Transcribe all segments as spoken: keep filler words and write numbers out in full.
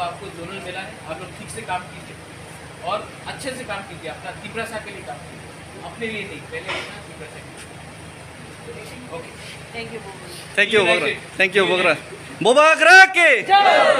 आपको जोनल मिला है, आप लोग ठीक से काम कीजिए और अच्छे से काम कीजिए, अपना तिपरासा के लिए काम कीजिए, अपने लिए नहीं, पहले अपना तिपरासा के लिए। Okay. Thank you, Bubagra. Thank you, Bubagra. Bubagra ke.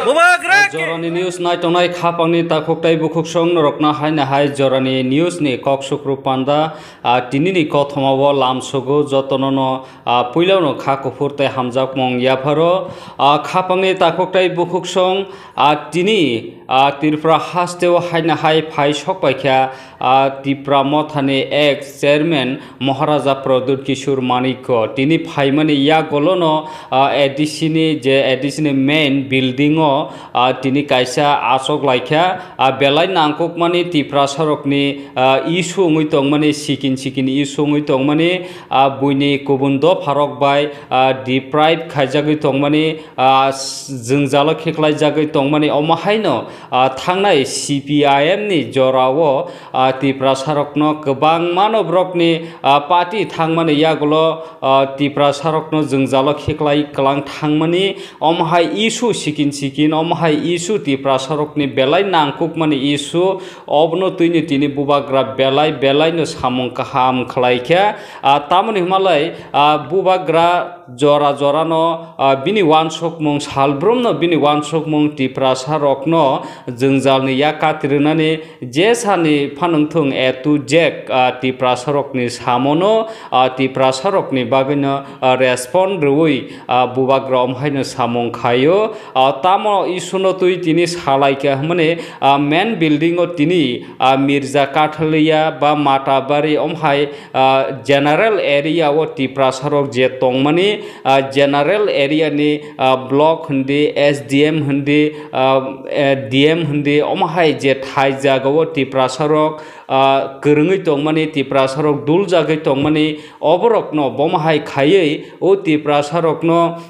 Bubagra ke. Jorani news naitongnai khapangni takhuk tei bukhuksong norokno haino hai Jorani news ni kok sukru panda, ah, tinini kothoma o lam sugo jotono no, ah, puilano kha kuphur tei hamjakmung yapharo, ah, khapangni takhuk tei bukhuksong, ah, tini, ah, Tripura hasteo haino hai phai sokpaikha, ah, Tipra Mothani ex chairman Maharaja Pradyut Kishore Manikya tini phaimani yagulono, ah, A D C ni je A D C ni main building o, ah, tini kaisa achok laikha, ah, belai nangkukmani Tiprasarokni, ah, issue wngwi tongmani, sikin sikin issue wngwi tongmani, ah, buini kubun dopharok bai, ah, deprive khaijagwi tongmani, ah, s-, jwngjalo khiklaijagwi tongmani, omo haino, ah, thangnai C P I M ni jorao, ah, Tiprasarokno kwbangmano borokni, ah, party thangmani yagulo, ah, Tiprasarokno jwngjalo khiklai kwlang thangmani, omo hai issue sikin sikin, omo hai issue Tiprasarokni belai nangkukmani issue, obono twini tini Bubagra belai belaino samung kaham khlaikha, ah, tamoni hwnmalai, ah, Bubagra jora jorano, ah, bini uansukmung salbrumno bini uansukmung Tiprasarokno jwngjalni yak kati rwnani jesani phanwngthwng A to Z, ah, Tiprasarokni samono, ah, Tiprasarokni bagwino, ah, respond rwui, ah, Bubagra omhaino samung khaio. Ah, tamo issue no twi tini salaikha hwnmani, ah, main building o tini, ah, Mirza Kathalia ba Matabari omhai, ah, general area o Tiprasarok je tongmani, ah, general area ni, ah, block hindi, S D M hindi, ah, eh, D M hindi, omo hai je thai jaga o Tiprasarok, ah, kwrwngwi tongmani, Tiprasarok duljagwi tongmani, oborokno bomo hai khaiwi o Tiprasarokno,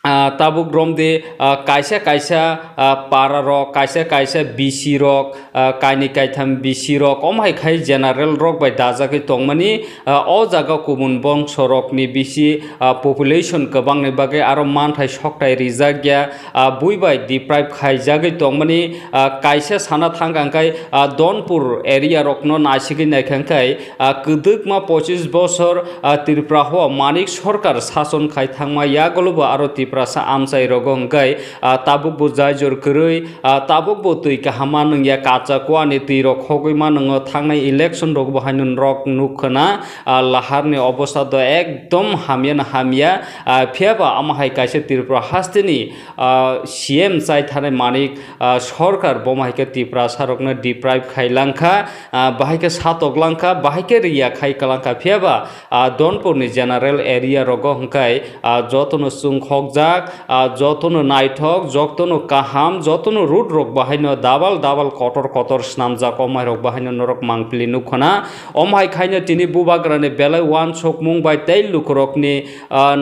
ah, tabuk romdi, ah, kaisa kaisa, ah, para rok, kaisa kaisa B C rok, ah, kainwi kaitham B C rok, omo hai khai general rok bai dajagwi tongmani, ah, o jaga kubun bongso rokni bisi, ah, population kwbangni bagwi aro manthai sokthai rijak ya, ah, bui bai deprive khaijagwi tongmani, ah, kaisa sana thangkha hwnkhe, ah, Donpur area rokno naisigwi naikha hwnkhe, ah, kwdwkma pochis bosor, ah, Tripura o Manik Sarkar sason khai thangma yagulo bo aro Tiprasa amchai rogo hwnkhe, ah, tabuk bo jaijor kwrwi, ah, tabuk bo twi kaham ma nungya, kacha kuani twi rok khogwi ma nungo, thangnai election rok bo haino norok nukha na, ah, lahar ni obostha do ekdom hamya na hamya, ah, phiya ba amo hai kaisa Tripura hasteni, ah, C M chai thanai Manik, ah, Sarkar bomo hai khe Tiprasa rokno deprive khai langkha, ah, bahai khe satok langkha, bahai khe riya khai kalangkha, phiya ba, ah, Donpur ni general area rogo hwnkhe, ah, jotono chwng khokjak, ah, jotono naithok, jotono kaham, jotono road rok bahaino double double kotor kotor swnamjak, o mai rok bahaino norok mangpili nukhana. Omo hai khaino tini Bubagrani belai uansukmung bai tei lukurokni, ah,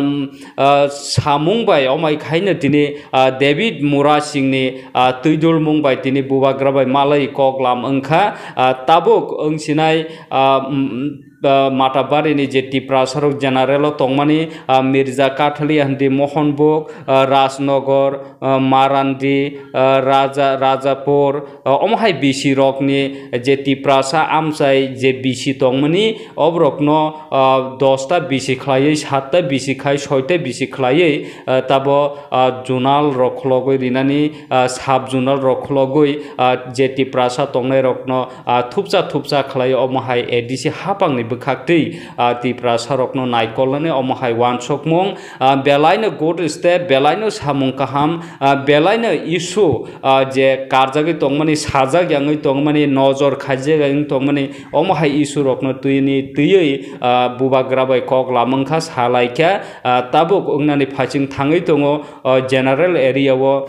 ah, samung bai omo hai khaino tini, ah, David Mura Singhni, ah, twidulmung bai tini Bubagra bai malai kok lam wngkha. Ah, tabuk wngsinai, ah, mm, ah, Matabarini je Tiprasarok general o tongmani, ah, Mirza Kathalia hindi Mohonbuk, ah, Rajnogor, ah, Marandi, ah, Raja, Rajapur, ah, omo hai B C rokni je Tiprasa amchai je B C tongmani, oborokno, ah, dosta B C khlaiwi, satta B C khai, soita B C khlaiwi, ah, tabo, ah, zonal rok khulogwi rinani, ah, sub zonal rok khulogwi, ah, je Tiprasa tongnai rokno, ah, thupsa thupsa khlai omo hai A D C hapangni bwkhaktwi, ah, Tiprasa rokno naikolnani omo hai uansukmung, ah, belaino good step, belaino samung kaham, ah, belaino issue, ah, je karjagwi tongmani, sajak yangwi tongmani, nojor khaijak yangwi tongmani, omo hai issue rokno twini twiwi, ah, Bubagra bai kok lamwngkha, salaikha, ah, tabuk wngnani phaiching thangwi tongo, ah, general area o,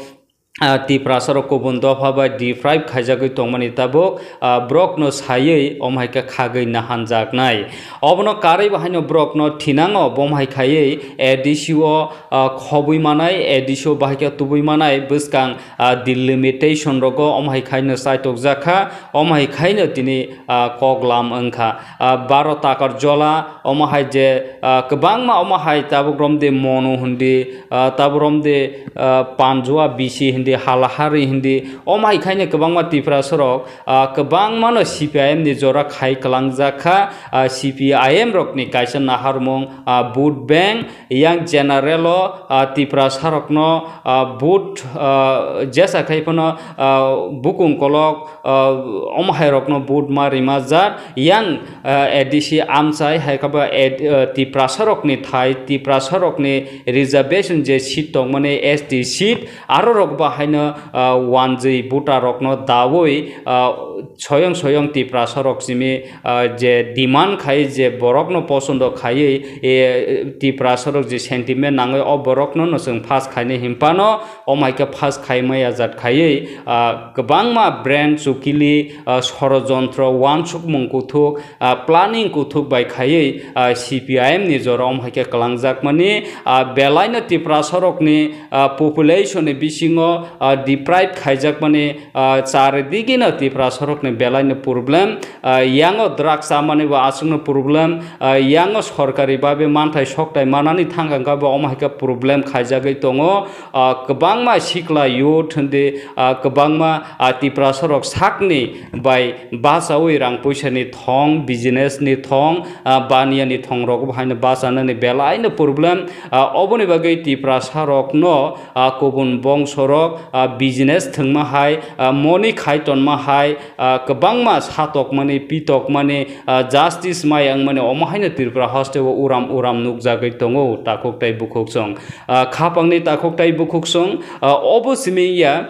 ah, Tiprasa rok kubun dopha bai deprive khaijagwi tongmani tabuk, ah, borokno saiwi omo hai khe khagwi nahanjaknai. Obono karwi bo haino borokno thinango, bomo hai khaiwi A D C o, ah, khobwi manai, A D C o bahai khe tubui manai bwskang, ah, delimitation rogo omo hai khaino chaitokjak kha, omo hai khaino tini, ah, kok lam wngkha. Ah, baro takar jola omo hai je, ah, kwbangma omo hai tabuk romdi Monu hindi, ah, tabuk romdi, ah, Panjua B C hindi, Di halahari hindi. Omo hai khaino kwbangma Tiprasa rok, ah, kwbangmano C P I M ni jora khai kwlangjak kha. Ah, C P I M rokni kaisa naharmung, ah, vote bank, yang general o, ah, Tiprasa rokno, ah, vote, ah, jesa khai phano, ah, bukung kolok, ah, omo hai rokno vote ma rima jat. Yang, ah, A D C amchai hai khe ba ad-, ah, Tiprasa rokni thai, Tiprasa rokni reservation je seat tongmani S T seat, aro rok bo haino, ah, wanjwi voter rokno dawi, ah, soyong soyong Tiprasa rok simi, ah, je demand khai je borokno posondo khaiwi, eh, Tiprasa rok je sentiment nangwi o borokno no chwng pass khainai hinphano, omo hai khe pass khai maya jat khaiwi, ah, kwbangma brand chukili, ah, sorojontro, wansukmung kuthuk, ah, planning kuthuk bai khaiwi, ah, C P I M ni jora omo hai khe kwlangjakmani, ah, belaino Tiprasa rokni, ah, population ni bisingo, ah, deprive khaijakmani, ah, charidigino Tiprasa rokni belaino problem, ah, yango drugs chamani bo aswkno problem, ah, yango sorkari babe manthai soktai manani thangkha bo omo hai khe problem khaijagwi tongo. Ah, kwbangma sikla youth hindi, ah, kwbangma, ah, Tiprasa rok sakni bai bachawi rang puisa ni thong, business ni thong, ah, baniya ni thong rok bo haino bachanani belaino problem. Ah, oboni bagwi Tiprasa rokno, ah, kubun bongso rok, ah, business thwngma hai, ah, moni khai tonma hai, ah, kwbangma satokmani, pitokmani, ah, justice maya wngmani omo haino Tripura haste o uram uram nukjagwi tongo takhuk tai bukhuk song. Ah, khapangni takhuk tai bukhuk song, ah, obo simi ya,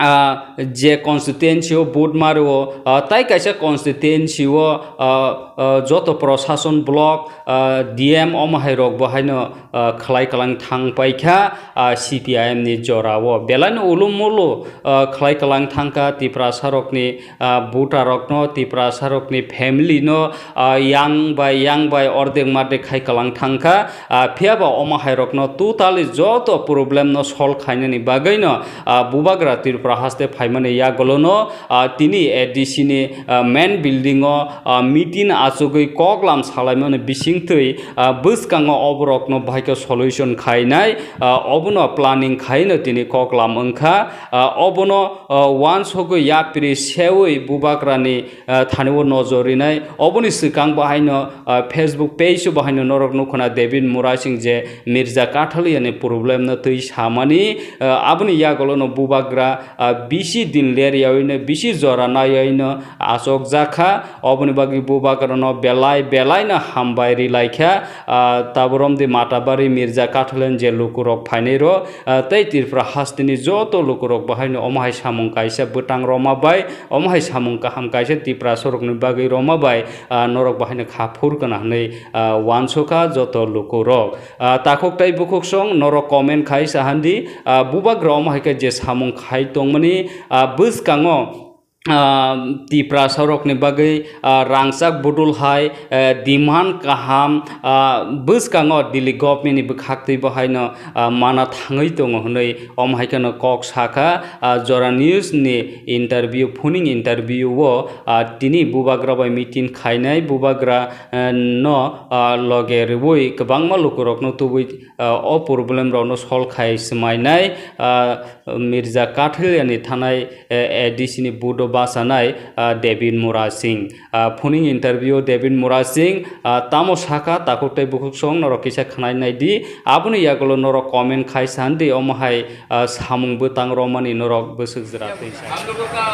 ah, je constituency o vote maro, ah, tai kaisa constituency o, ah, ah, joto prosason block, ah, D M omo hai rok bo haino, ah, khlai kwlang thang paikha, ah, C P I M ni jora o. Belaino ulo mulo, ah, khlai kwlang thangkha Tiprasa rokni, ah, voter rokno, Tiprasa rokni family no, ah, yang bai yang bai ordek mardek khai kwlang thangkha. Ah, phiya ba omo hai rokno totally joto problem no solve khainani bagwi no, ah, bubagra Tripura haste phaimani yagulo no, ah, tini A D C ni, ah, main building o, ah, meeting achugwi koklam salaimani bisingtwi, ah, bwskango oborokno bahai khe solution khainai, ah, obono planning khaino tini koklam wngkha. Ah, obono, ah, wansugwi yapri sewi bubagrani, ah, thani o nojor rinai. Oboni swkang bahaino, ah, Facebook page o bahaino norok nukhuna David Murasing je Mirza Kathalia ni problem no twi samani, ah, aboni yagulo no bubagra, ah, bisi din ler yawi no, bisi jora naiwi no, achokjak kha. Oboni bagwi bubagrano belai belai no hambai ri lai kha. Ah, Taburom di Matabari Mirza Kathalen je lukurok phainai ro, ah, tei Tripura hasteni joto lukurok bahaino omo hai samung kaisa bwtang roma bai, omo hai samung kaham kaisa Tripura sorokni bagwi roma bai, ah, norok bahaino kha phur kana hwnwi, ah, wansukha joto lukurok. Ah, takhuk tei bukhuk song norok comment khai sahandi, ah, bubagra omo hai khe je samung khai tongmani, ah, bwskango ah, Tiprasa rokni bagwi, ah, rangchak budul hai, eh, demand kaham, ah, bwskango Delhi government ni bwkhaktwi bo haino, ah, mana thangwi tongo hwnwi omo hai kheno kok sakha. Ah, Jora News ni interview, phuning interview o, ah, tini bubagra bai meeting khainai bubagra, eh, no, ah, loge rwui kwbangma lukurokno tubui, ah, o problem rokno solve khai swmainai, ah, Mirza Kathaliani thanai, eh, A D C ni budo bachanai, ah, David Mura Singh. Ah, phuning interview David Mura Singh, ah, tamo sakha takhuk tei bukhuk song norok kisa khnai nai di. Aboni yagulo norok comment khai san di omo hai, ah, samung bwtang romani norok bwswk jwra twi sa. हम लोगों का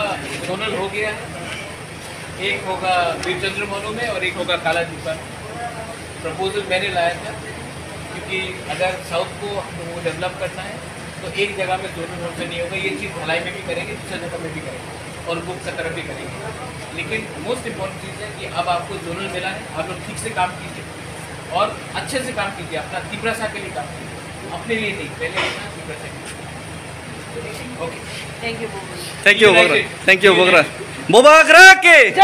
जोनल हो गया है। एक होगा बीरचंद्र मनु में और एक होगा कालादीपा में। प्रपोजल मैंने लाया था, क्योंकि अगर साउथ को हमको डेवलप करना है तो एक जगह में जोनल होल से नहीं होगा। ये चीज़ भिलाई में भी करेंगे, दूसरे जगह में भी करेंगे और बुक की तरफ भी करेंगे। लेकिन मोस्ट इम्पॉर्टेंट चीज़ है कि अब आपको जोनल मिला है, आप लोग ठीक से काम कीजिए और अच्छे से काम कीजिए, अपना तिपरासा के लिए काम कीजिए, अपने लिए नहीं, पहले अपना तिपरासा के लिए। Thank you, Bubagra. Thank you, Bubagra. Bubagra ke!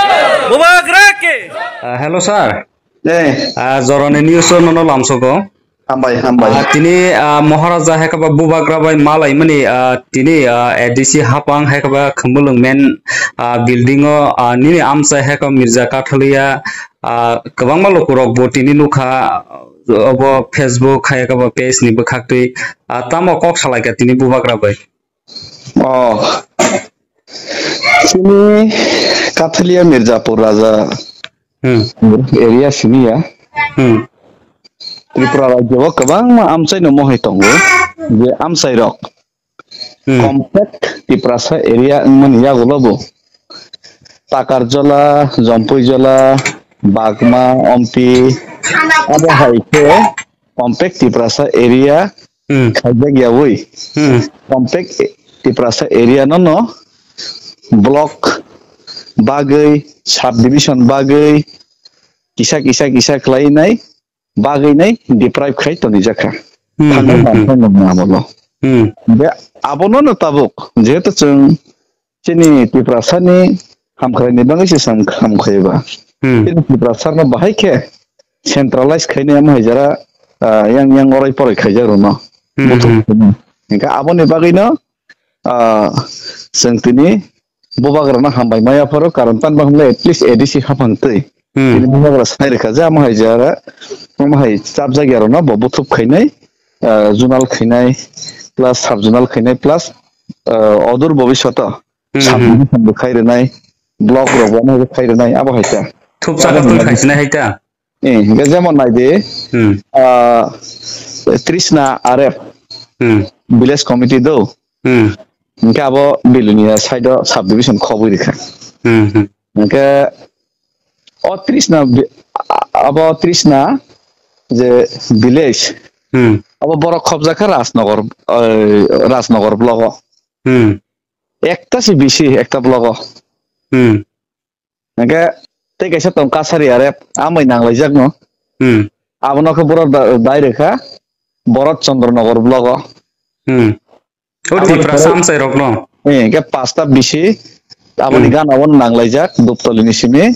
Bubagra ke! Ah, hello, sir. Eh. Ah, Jorani news o nono lamsogo. Hambai, hambai. Ah, tini, ah, Maharaja hai khe ba Bubagra bai malaimani, ah, tini, ah, A D C hapang hai khe ba Khumulwng main, ah, building o, ah, nini amchai hai khe Mirza Kathalia, ah, kwbangma lukurok bo tini nukha, obo Facebook hai khe ba page ni bwkhaktwi, ah, tamo kok salaikha tini Bubagra bai. Oh, chini Kathalia Mirzapur Raja Hmm. area siniya. Hmm. Tripura rajyo o kwbangma amchaino mohai tongo, je amchairok Hmm. compact Tiprasa area wngmani yagulo bo Takarjola, Jompuijola, Bagma, Ompi, abo hai khe compact Tiprasa area Hmm. khaijak yawi. Hmm. Compact Tiprasa area no no block bagwi, subdivision bagwi, kisa kisa kisa khlai nai, bagwi nai deprive khai toni jakha. Hmm, Thangwi hmm, hmm. manthai nung na abo no. Hmm. Je abo no no tabuk, jehetu chwng chini Tiprasani hamkhraini bagwi se chwng hamkhaiba. Hmm. Chini Tiprasarno bahai khe centralize khainai omo hai jara, ah, yang, yang orai porai khaijak rwno. Hmm, Buthuk hmm. khainai. Hingkhe aboni bagwino, ah, chwng tini bubagrano hambai maya phoro, karon tamo hwnle at least A D C haphang twi. Hmm. Tini bubagra sai rwkha je omo hai jara, omo hai chapjak ya rwno bo buthuk khainai, ah, zonal khainai, plus sub zonal khainai, plus, ah, odur bobishoto Hmm, hmm. subdivision bo khai rwnai, block rok bo khai rwnai, abo hai ta. Thupsa Abo khatung hai ta. Khaisina hai ta. Eh, hingke jemon nai di, Hmm. ah, Trishna R F Hmm. village committee do, Hmm. hingke abo Bilonia side o subdivision khobwi rikha. Hmm, hmm. Hingke o Trishna vi-, a-, abo Trishna je village, Hmm. abo borok khobjakha Rajnagar, eh, Rajnagar block o. Hmm. Ekta se bisi ekta block o. Hmm. Hingke tei kaisa tong Kasari are amai nanglaijak no. Hmm. Abono khe borok da-, dai rwkha Bharat Chandra Nagar block o. Hmm. O Aboni Tipra pore samsai rok no. Eh, hingke pasta bisi aboni Hmm. gana o nanglaijak Duptoli ni simi.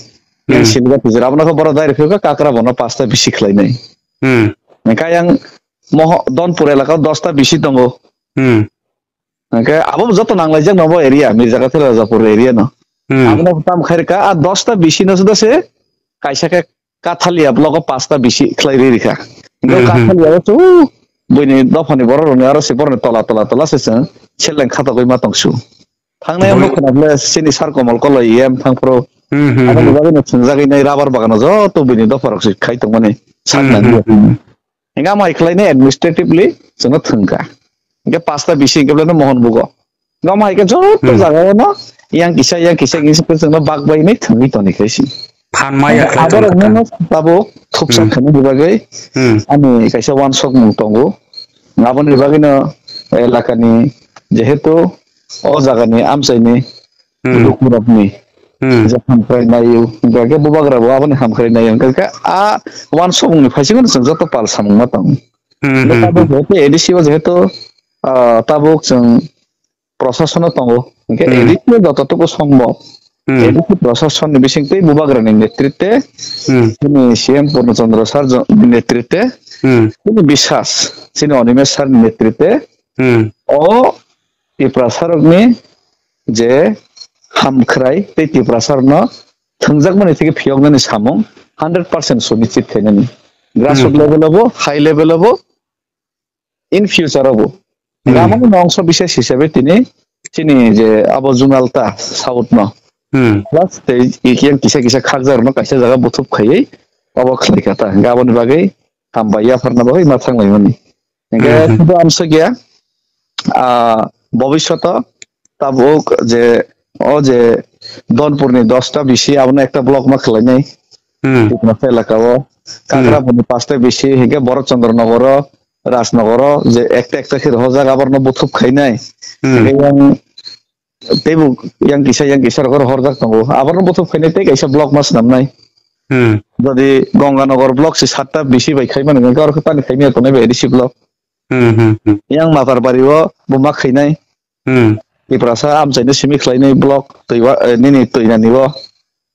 Hmm. Silga tijera abono khe borok dai rwkha Kakra bono pasta bisi khlainai. Hmm. Hingke yang Moho-, Donpur elaka o dosta bisi tongo. Hmm. Hingke abo joto nanglaijak no bo area, Mirjakathali Rajapur area no. Hmm. Abono tam khairka, a dosta bisi no suda se kaisa khe Kathalia block o pasta bisi khlai ri rikha. Hingke Hmm, hmm. Kathalia o chu buini dophani borok rokni aro se borokni tola, tola, tola se chwng seleng khatogwi ma tongsu. Thangnai Boi- ang khwna bwle chini sar Komol Koloi E M thangphuru. Hmm, hmm, Aboni hmm. bagwi no thwngjagwi nai rubber bagano joto buini dopha rok se khai tongmani Hmm, sakna hmm, hmm. Hingke ama hai khlainai administratively chwngno thwngkha. Hingke pasta bisi hingke beleno Mohon bugo. Gama hai khe joto Hmm. jaga o no yang kisa, yang kisa, yang kisa chwngno bak bai nai thwngwi toni khe si. Phan maya khlai Abo tong rok kha. No tabuk thupsa Hmm. thwngwi bagwi Hmm. ani kaisa wansok mung tongo. Aboni bagwi no elakani jehetu o jagani amchaini Hmm. lukurokni Hmm. je hamkrai naio, hingkha khe bubagra bo aboni hamkrai naio, hingkha khe a wansokmungni phaisingo chwng joto pal samung ma tongo. Hmm, Hingkhe hmm, tabuk hmm. jehetu A D C o jehetu, ah, tabuk chwng prosasono tongo, hingkhe Hmm. A D C o jototuku songbo Hmm. A D C prosasonni bisingtwi bubagrani netritwe Hmm. chini C M Purno Chandra sir jo-, netritwe Hmm. chini bisas chini Animesh sir ni netritwe Hmm. o Tiprasarokni je hamkhrai tei Tiprasarno thwngjakmani theke phiyoknani samung hundred percent sunichit khainani. Grassroot Hmm. level obo, high level obo, in future obo. Hmm. Ramani no ongso bises hisabe tini chini je abo zonal ta south no. Hmm. Plus tei ikiyang kisa kisa khakjar no kaisa jaga buthup khaiwi obo khlai kha ta. Gaboni bagwi hambai yapharna bagwi ma thanglaimani. Hingke Hmm, hmm. Sudo amsok ya, ah, bobishoto tabuk je, o je Donpurni dosta bisi abono ekta block ma khlainai. Hmm. Tipra elaka o. Kakraboni pasta bisi, hingke Bharat Chandra Nagar o, Rajnagar o, je ekta ekta khe rohorjak, aborno buthup khainai. Hmm. Hingke yang teibo yang kisa, yang kisa rok horjak tongo. Aborno buthup khainai tei kaisa block ma swnamnai. Hmm. Jodi Ganganagar block se satta bisi bai khaimani, hingke oro khe tani khaimya tongnai bai A D C block. Hmm, hmm, hmm. Yang Matarbari o bo ma khainai. Hmm. Tiprasa amchaino simi khlainai block twiwa, eh, nini twinani o.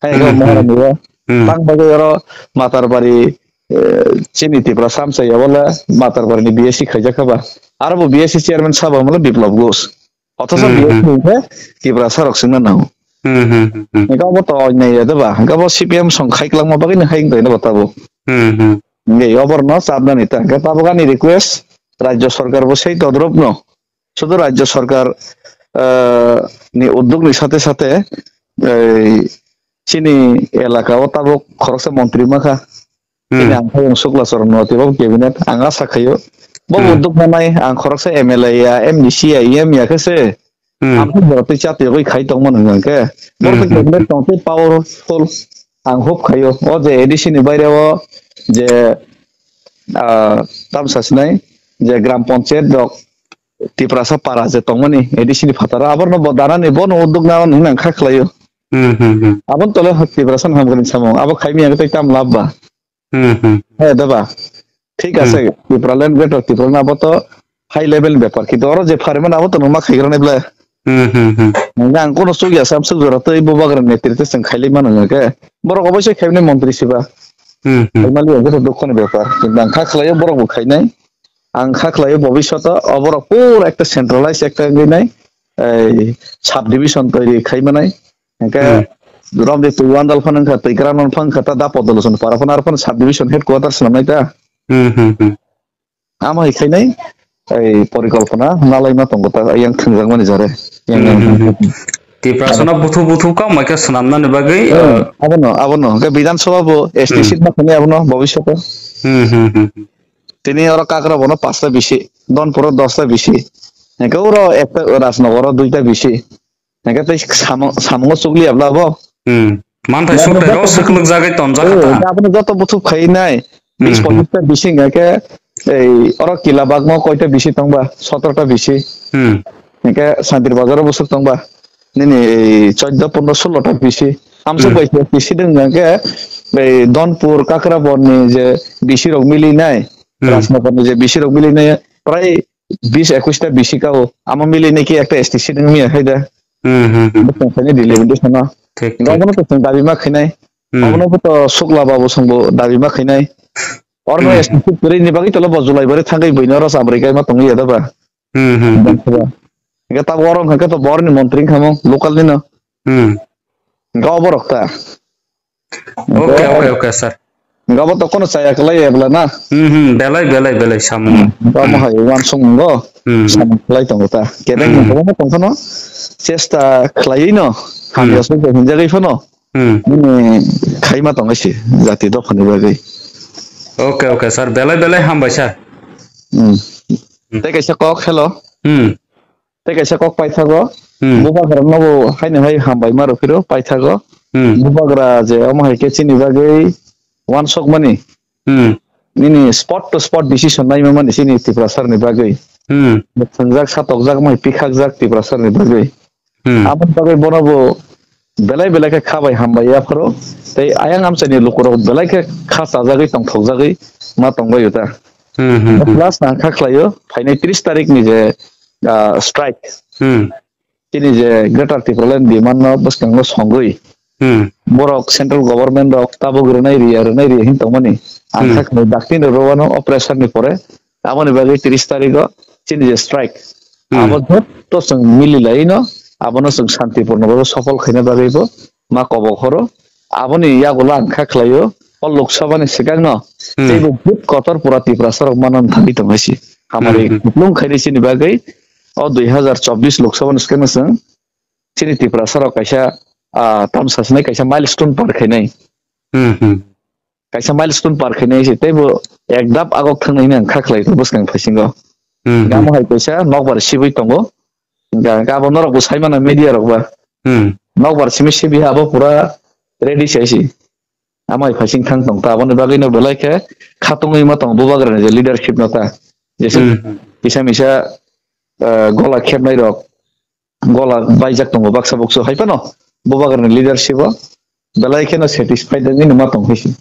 Hai Hmm, ko hmm. Moharani o. Hmm. Tang bagwi oro Matarbari, eh, chini Tiprasa amchai obola Matarbari ni B S C khaijak kha ba. Aro bo B S C chairman sabo omola Biplab Ghosh. Othoso Hmm, B S C hmm. hingke Tiprasa rok singna nango. Hmm, hmm, hmm, hmm. Hingke obo to onyai ya de ba. Hingke bo C P M song khai klangma bagwi ni hai wngtoi na bo tabuk. Hmm, hmm. Hingke oborno chapnani ta. Hingke tabuk ani request Rajya Sarkar bo sei todrop no. Sudu Rajya Sarkar ah, ni uddog ni sate sate, ei, chini elaka o tabuk khoroksa montri ma kha. Chini Hmm. ang khe Sukla Charan Noti bo cabinet ang asa khaio. Bo Hmm. uddog nanai ang khoroksa M L A ya, M D C ya, E M ya khe se. Hmm. Ang khe borok tei chatwi yogwi khai tongmani hwnkha khe. Borok Hmm, tei hmm, cabinet hmm. tong tei powerful. Ang hope khaio. O je A D C ni baire o je, ah, tamsa sinai je gram panchayat rok Tiprasa para je tongmani A D C ni phataro aborno bo danani bono uddog nanani hwnwi ang kha khlaio. Hmm, hmm, hmm. Aboni tole Tiprasa ni hamkrai samung. Abo khaimya khe tei tam lab ba. Hmm, hmm. He da ba. Thik Hmm. ase, Tipraland, Greater Tipraland abo to high level ni bepar. Kintu oro je pharimani abo to nung ma khaigrani bwle. Hmm, hmm, hmm. Nang ang kono chukya sam suk jora tei bubagra netrite chwng khailai mano hwnga khe. Borok oboisai khaimani montri siba. Hmm, hmm. Khaimali hwnkhe to dukho ni bepar. Kintu ang kha khlaio borok bo khainai. Ang kha khlaio bobishoto o borok pura ekta centralized ekta wngwi nai. Ei sub division toiri khaimanai. Hwnkhe Hmm. Romdi twi wandal phano wngkha, twi kwran phano wngkha, ta da Podolochon para phano, aro phano sub division headquarter swnamnai ta. Hmm, hmm, hmm. Amo hai khainai, ei porikolpona nalaima tongo ta, yang thwngjakmani jare. Yang, Hmm, yang, hmm, hmm. Tiprasano buthu buthu kamai khe swnamnani bagwi, Hmm, eh, abono, abono. Hwnkhe Bidhan Sabha bo S T Hmm. seat ma khainai abono bobishoto. Hmm, hmm, hmm, hmm. Tini oro Kakrabono pasta bisi, Donpuro dosta bisi. Hwnkhe oro ekta Rajnogoro duita bisi. Hwnkhe tei samung, samungo chukliya bla bo. Hmm. Manthai Aboni sukthai rok joto swkwlwk jagwi tonjak kha ta. Aboni joto buthu khai nai. Bis Hmm, hmm. Ponchis ta bisi hwnkhe ei oro Kila Bagmo koita bisi tongba, sotro ta bisi. Hmm. Hwnkhe Santir Bazaro bwswk tongba. Nini ei choddo, pondro, sullo ta bisi. Amsuk Hmm. bai se bisi dwng hwnkhe ei Donpur, Kakrabor ni je bisi rok mili nai, Hmm. Rajnagar ni je bisi rok mili nai, prai bis ekush ta bisi ka o. Amo mili nai khe ekta S T seat wng maya khai da. Hmm, hmm, hmm. Bo tong khainai delimitation no. Thik, thik. Obono to chwng dabi ma khainai. Hmm. Obono bo to Sukla Babu song bo dabi ma khainai. Orno Hmm. S T seat kwrwi ni bagwi tolo bo Julai bari thangwi buino oro chamrwi kai ma tongwi ya da ba. Hmm, hmm, hmm. Hwnkhe tabuk oro hwnkhe to borni montri wngkha mo local nino. Hmm. Hwnkhe oborok ta. Okay, okay, okay, sir. Hwnkhe abo to kono chaya kwlai ya bwla na. Hmm, hmm, belai, belai, belai samung. Hmm. Hwnkhe omo Hmm. hai uansuk wngo. Hmm. Samung kwlai tongo ta. Kebeng Hmm. ni kwbangma tongphano chesta khwlaiwi no. Hmm. Hamya songkhe hinjagwi phano. Hmm. Nini khaima tongo se jati dophani bagwi. Okay, okay, sir. Belai, belai hambai, sir. Hmm. Hmm. Tei kaisa kok, hello. Hmm. Tei kaisa kok paithago. Hmm. Bubagra nobo haino hai hambai ma rw phiro paithago. Hmm. Bubagra je omo hai khe chini bagwi uansukmani. Hmm. Nini spot to spot decision naima mani chini Tiprasarni bagwi. Hmm. Thwngjak, satokjak, mai pikhakjak Tiprasarni bagwi. Hmm. Aboni bagwi bono bo belai belai khe kha bai hambai yapharo. Tei ayang amchaini lukurok belai khe kha chajagwi tongthokjagwi ma tongbaio ta. Hmm, hmm, hmm. Last ang kha khlaio, phainai tris tarikni je, ah, strike. Hmm. Chini je Greater Tipraland demand no bwskango songwi. Hmm. Borok central government rok tabuk rwnai riya, rwnai riya hin tongmani. Ang Hmm. kha khlai daktino rwano o pressure ni pore. Aboni bagwi tris tarigo chini je strike. Hmm. Abo jotto chwng mili laino, abono chwng santipurno bagwi sofol khaina bagwibo ma kobok horo. Aboni yagulo ang kha khlaio, o Lok Sabha ni swkangno Hmm. teibo vote kotor pura Tiprasarok manna thangwi tongmani si. Hamari Hmm, hmm. kuplung khaini chini bagwi o dui hazar chobbish Lok Sabha ni swkangno chwng chini Tiprasarok kaisa, ah, tamsa sinai kaisa milestone par khainai. Hmm, hmm. Kaisa milestone par khainai se teibo ekdap agok thangnai hinwi ang kha khlai kha bwskang phasingo. Hmm, hmm. Gamo hai kaisa nokbar sibui tongo. Ga-, gabo norok bo sai mano media rok ba. Hmm. Nokbar simi sibi abo pura ready sai si. Amai phasing thang tong ta, aboni bagwi no belai khe khatungwi ma tong bubagrani je leadership no ta. Jese Hmm. kisa misa, eh, gola khepnai rok, gola baijak tongo baksa buksu hai phano bubagrani leadership o belai kheno satisfied wngwi no ma tong phisi.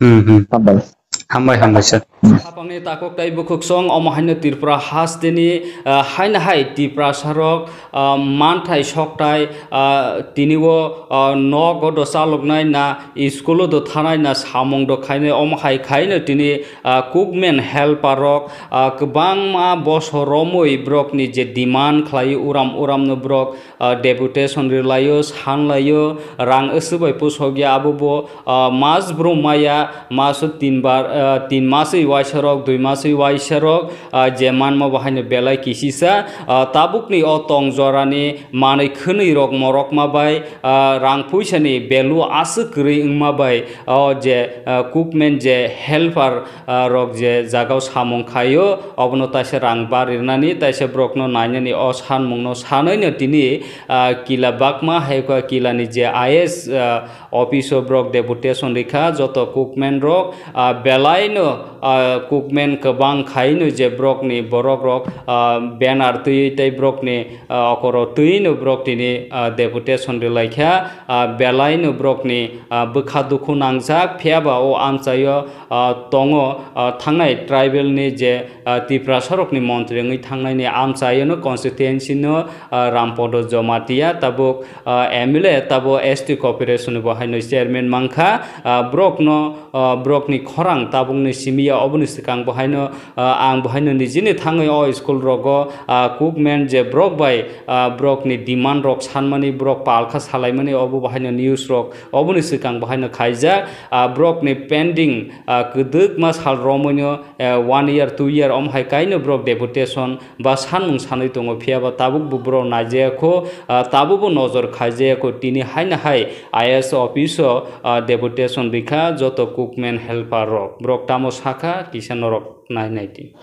Hmm, hmm. Hambai. Hambai, hambai, sir. Hmm. Khapangni takhuk tei bukhuksong omo haino Tripura hasteni, ah, haino hai Tiprasarok, ah, manthai sokthai, ah, tini o, ah, nogo do chaloknai na, school o do thanai na, samung do khainai, omo hai khaino tini, ah, cookman helper rok, ah, kwbangma bosor romwi borokni je demand khlai uram uram no borok, ah, deputation rwlaio, sanlaio, rang aswk bai pusokya abo bo, ah, mas brum maya, maso tin bar, ah, tin maswi waisarok, dui maswi waisarok, ah, je manma bo haino belai kisisa, ah, tabukni o tong jorani manwi khwnwi rok morokma bai, ah, rang puisani value aswk kwrwi wngma bai, o je, ah, cookman je helper, ah, rok je jagao samung khaio, obono taisa rang barirnani, taisa borokno nainani o sanmungno sanwino tini, ah, kila bakma hai kha kilani je I S, ah, office o borok deputation rikha, joto cookman rok, ah, belaino, ah, cookman kwbang khaino je borokni borok rok, ah, banner twiwi tei borokni, ah, okoro twiwino borok tini, ah, deputation rilaikha, ah, belaino borokni, ah, bwkha dukhu nangjak, phiyaba o amchaio, ah, tongo, ah, thangnai tribal ni je, ah, Tiprasa rokni montri wngwi thangnaini amchaiono constituency no, ah, Rampodo Jomatia tabuk, ah, M L A tabuk S T corporation ni bo haino chairman mankha, ah, borokno, ah, borokni khorang tabukni simiya oboni swkang bo haino, ah, ang bo haino nijini thangwi o school rogo, ah, cookman je borok bai, ah, borokni demand rok sanmani borok palkha salaimani obo bo haino news rok oboni swkang bo haino khaijak, ah, borokni pending, ah, kwdwkma sal romwino, eh, one year, two year, omo hai kaino borok deputation ba sanmung sanwi tongo, phiyaba tabuk bo borok naijaya kho, ah, tabuk bo nojor khaijaya kho, tini haino hai I S office o, ah, deputation rikha joto cookman helper rok, borok tamo sakha kisa norok nai nai di.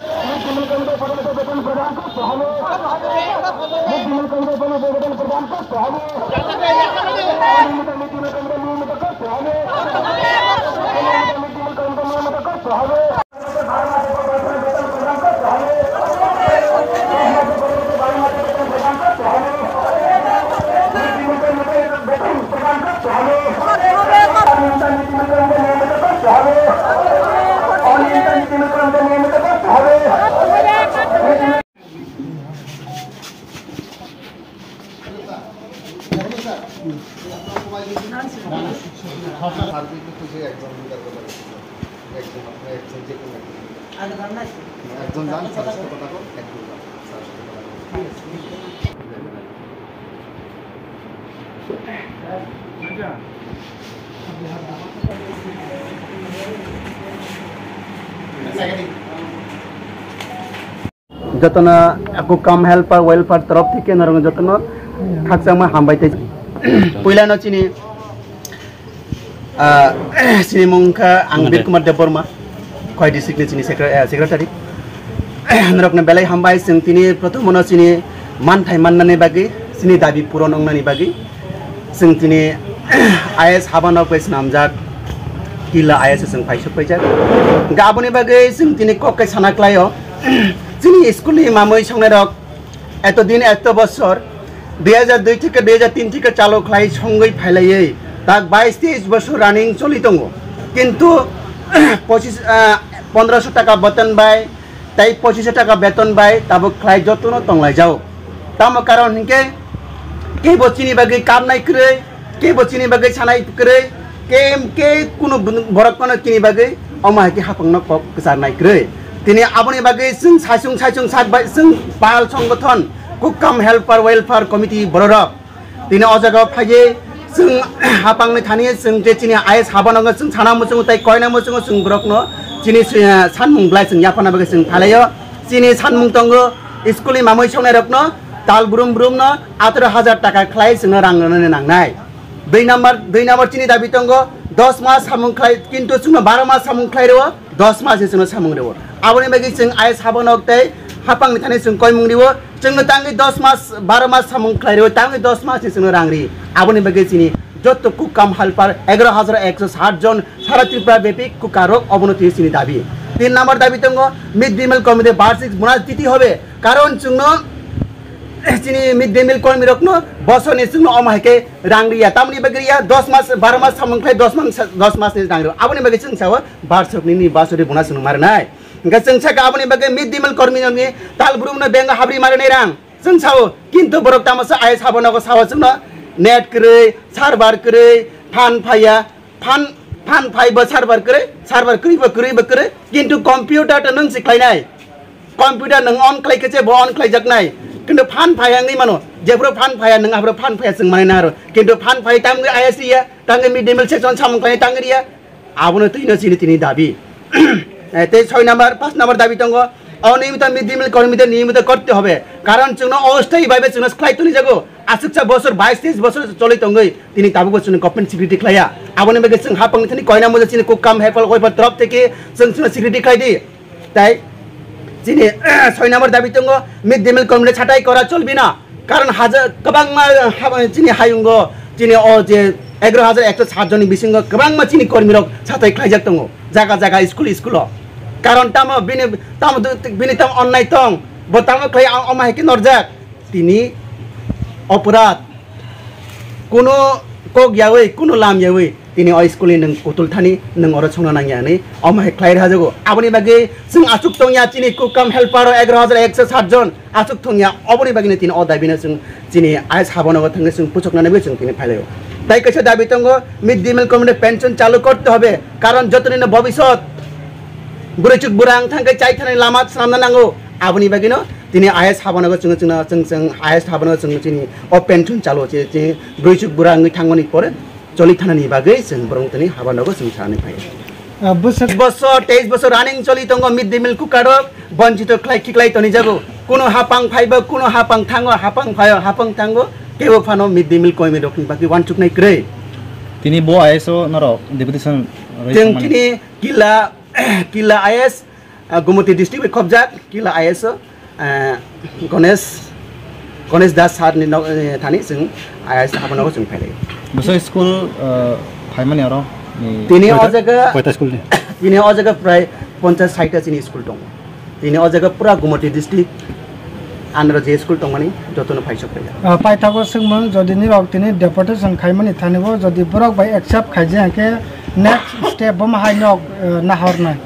একজন, আপনার একজন, যে কোনো একজন। একজন যান, স্যারের সাথে কথা বল, একজন যান, স্যারের সাথে কথা বল। Jotono cook cum helper welfare torof theke norokno jotono khakchangma hambai tei puilano chini, ah, chini mung kha ang Bir Kumar Debbarma, Khowai district ni chini secre-, ah, secretary. Norokno belai hambai, chwng tini prothomono chini manthai mannani bagwi, chini dabi puron wngnani bagwi. Chwng tini I S habanok bai swnamjak, kila I S o chwng paisuk paijak. Hwnkhe aboni bagwi chwng tini kok kai sana klaio. Chini school ni mamwi songnairok eto din, eto bosor, dui hajar dui theke dui hajar tin theke chalo khlai songwi phailaiwi tak bais teis bosor running choli tongo. Kintu pochis, ah, pondroso taka beton bai tei pochis taka beton bai tabuk khlai jotono tonglaijao. Tamo karon hinkhe kebo chini bagwi kamnai kwrwi, kebo chini bagwi sanai kwrwi, ke, ke kunu borok phano chini bagwi omo hai khe haphangno kok kwcharnai kwrwi. Tini aboni bagwi chwng saichung saichung sak bai chwng pal songgothon, cook cum helper welfare committee bororok tini o jaga o phaiwi chwng hapangni thani chwng je chini I S habanokno chwng sana muchungo tei koina muchungo chwng borokno chini, eh, sanmung belai chwng yaphana bagwi chwng phalaio. Chini sanmung tongo, school ni mamwi songnairokno tal brum brumno ataro hajar taka khlai chwngno rang rwnani nangnai. Dui number, dui number chini dabi tongo, dos mas samung khlai, kintu chwngno baro mas samung khlai rwo. Dos mas ni chwngno samung rwo. Aboni bagwi chwng I S habanok tei hapangni thani chwng koimung rwo. Chwngno tangwi dos mas, baro mas samung khlai rwo, tangwi dos mas ni chwngno rang ri. Aboni bagwi chini joto cook cum helper egaro hajar ekso sat jon sara Tripura bepi cook rok obono twi chini dabi. Tin number dabi tongo, mid day meal committee বার্ষিক bonus দিতে হবে, karon chwngno chini mid day meal kormi rokno bosorni chwngno omo hai khe rang riya, tamoni bagwi riya, dos mas, baro mas samung khlai dos mas, dos mas ni rang rwo. Aboni bagwi chwng sao বার্ষিক nini বার্ষিক bonus no marnai. Hingke chwng sakha aboni bagwi mid day meal kormi rokni tal brumno bank o habri marinai rang chwng sao, kintu borok tamo sa I S habanok sao chwngno net kwrwi, server kwrwi, phan phaiya, phan, phan phai bo server kwrwi, server kwrwi bo kwrwi bo kwrwi, kintu computer to nwng si khlainai. Computer nwng on khlai khe se bo on khlaijaknai. Kintu phan phaiya wngwi mano. Jephuru phan phaiya nwng aphuru phan phaiya chwng manai nang aro. Kintu phan phai tamni I S riya, tamni mid day meal section samung khlai tamni riya. Abono twino chini tini dabi. Eh, tei soi number, পাঁচ number dabi tongo, অনিয়মিত mid day meal কর্মীদের নিয়মিত করতে হবে, কারণ chwngno অস্থায়ী ভাবে chwngno khlai toni jago, aswksa bosor, বাইশ তেইশ bosor choli tongwi tini tabukbo chwngno government security khlaiya. Aboni bagwi chwng hapang thani koina muja chini kukam hepal koipa torop theke chwng chwngno security khlai di. Tai chini soi number dabi tongo, mid day meal কর্মীদের ছাঁটাই করা চলবে না। কারণ হাজার, kwbangma ha-, chini hayungo, chini o je এগারো হাজার একশো সাত jonni bisingo kwbangma chini kormirok satai khlaijak tongo, jaga jaga, school school o. Karon tamo bini, tamo do-, bini tamo onnai tong, bo tamo khlai, o-, omo hai khe norjak. Tini oporadh, kuno kok yawi, kuno lam yawi, tini o school ni nwng kutul thani, nwng oro songna nangya hinwi omo hai khlai rwjago. Aboni bagwi chwng achuk tongya, chini kukam helper o এগারো হাজার একশো সাত jon achuk tongya, oboni bagwino tini o dabino chwng chini I A S habanogo thangwi chwng puchuknani bagwi chwng tini phailaio. Tai kaisa dabi tongo, mid day meal কর্মীদের পেনশন চালু করতে হবে, কারণ যতদিন ভবিষ্যৎ bwrwichuk bwrang thangkhe chai thani lama swnamna nango, aboni bagwino tini I A S habanogo chwng, chwngno, chwng, chwng I A S habanogo chwng chini o pension chalo, chini, chini bwrwichuk bwrang wngwi thangmani pore choli thanani bagwi chwng borok tini habanogo chwng sanani phai. Ah, bwswk bosor, তেইশ bosor running choli tongo, mid day meal কুকারো বঞ্চিত khlai khiklai toni jago. Kuno hapang phaibo, kuno hapang thango, hapang phaio, hapang thango, kebo phano mid day meal কর্মীরokni bagwi uansuknai kwrwi. Tini bo I A S o norok deputation rwi Chwng tongmani. Tini Kila, Kila I A S, ah, Gumoti district bai khobjak, Kila I A S o, ah, Ganesh, Ganesh Das sir ni nog-, eh, thani chwng I A S habanogo chwng phailai. Bwswk school, ah, phaimani oro ni Tini o koita, jaga, koita school ni? Tini o jaga prai ponchas saita chini school tongo. Tini o jaga pura Gumoti district andro je school tongmani jotono phaisok paijak. Ah, paithago swngmung, jodi nirok tini deputation khaimani thani bo jodi borok bai accept khaijak khe next step bo ma hai nok, eh, nahornai.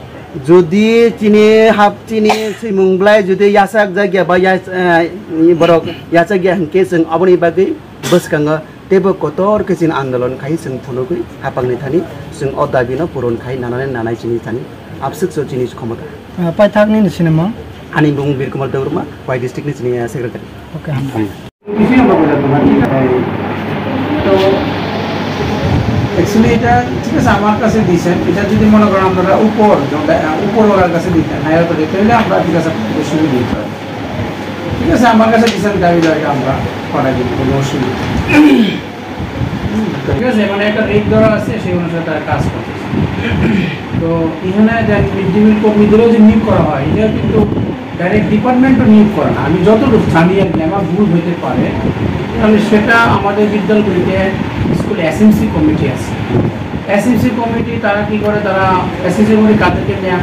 Jodi chini hap chini swimung blai jodi yachak jakya ba yach-, eh, borok yachakya hinkhe chwng aboni bagwi bwskango teibo kotor khe chini andolon khai chwng phunugwi hapangni thani chwng o dabino puron khai nanani nanai chini thani abswk so chini khomota. Ah, paithak nini sinimung? Ani bumung Birkumar Debbarma, Khowai district ni chini, ah, secretary. Okay, hambai. তো অ্যাকচুয়ালি এটা ঠিক আছে, আমার কাছে দিয়েছেন, এটা যদি মনে করেন আপনারা উপর, উপরওয়ালার কাছে দিতেন, হায়ার অথরিটি, তাহলে আমরা ঠিক আছে, আপনাদের সুবিধা হতো। ঠিক আছে, আমার কাছে দিয়েছেন, দাবি দাবি আমরা পাঠাই দিব, কোনো অসুবিধা নেই। ঠিক আছে, মানে একটা রেট ধরা আছে, সেই অনুসারে তারা কাজ করতেছে। তো এখানে যে মিড ডে মিল কর্মীদেরও যে নিয়োগ করা হয়, এটা কিন্তু ডাইরেক্ট ডিপার্টমেন্টও নিয়োগ করে না। আমি যতটুকু জানি আর কি, আমার ভুল হইতে পারে, তাহলে সেটা আমাদের বিদ্যালয়গুলিতে স্কুলে এসএমসি কমিটি আছে। এসএমসি কমিটি তারা কি করে, তারা এসএমসি কমিটি কাদেরকে নিয়ে?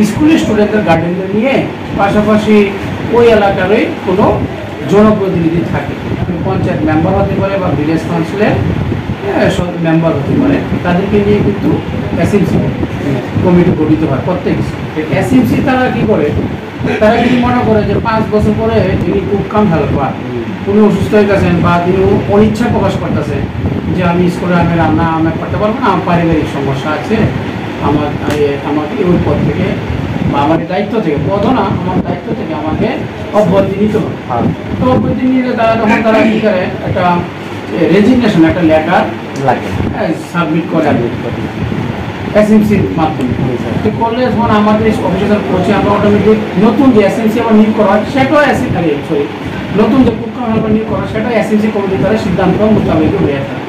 স্কুলের স্টুডেন্টদের গার্ডিয়ানদের নিয়ে, পাশাপাশি ওই এলাকারই কোনো জনপ্রতিনিধি থাকে, পঞ্চায়েত মেম্বার হতে পারে বা ভিলেজ কাউন্সিলর, হ্যাঁ, সব মেম্বার হতে পারে, তাদেরকে নিয়ে কিন্তু এসএমসি কমিটি গঠিত হয় প্রত্যেক স্কুলে। এসএমসি তারা কি করে, তারা যদি মনে করে যে পাঁচ বছর পরে যিনি কুক কাম হেল্পার, উনি অসুস্থ হয়ে গেছেন বা তিনি অনিচ্ছা প্রকাশ করতেছেন যে আমি স্কুলে আমি রান্না আমি করতে পারবো না, আমার পারিবারিক সমস্যা আছে, আমার, এ, আমাকে ওই পদ থেকে বা আমার দায়িত্ব থেকে, পদও না, আমার দায়িত্ব থেকে আমাকে অব্যাহতি নিতে হবে। হ্যাঁ। তো অব্যাহতি নিলে তারা তখন তারা কি করে, একটা, এ, রেজিগনেশন, একটা লেটার লাগে। হ্যাঁ, সাবমিট করে। সাবমিট করে। এসএমসির মাধ্যমে। জি, স্যার। তো করলে যখন আমাদের অফিসে স্যার পৌঁছে, আমরা অটোমেটিক নতুন যে এসএমসি আবার নিয়োগ করা হয়, সেটাও এসএম, আরে, সরি, নতুন যে কুক কাম হেল্পার নিয়োগ করা হয়, সেটাও এসএমসি কমিটি দ্বারা সিদ্ধান্ত মোতাবেক হয়ে থাকে।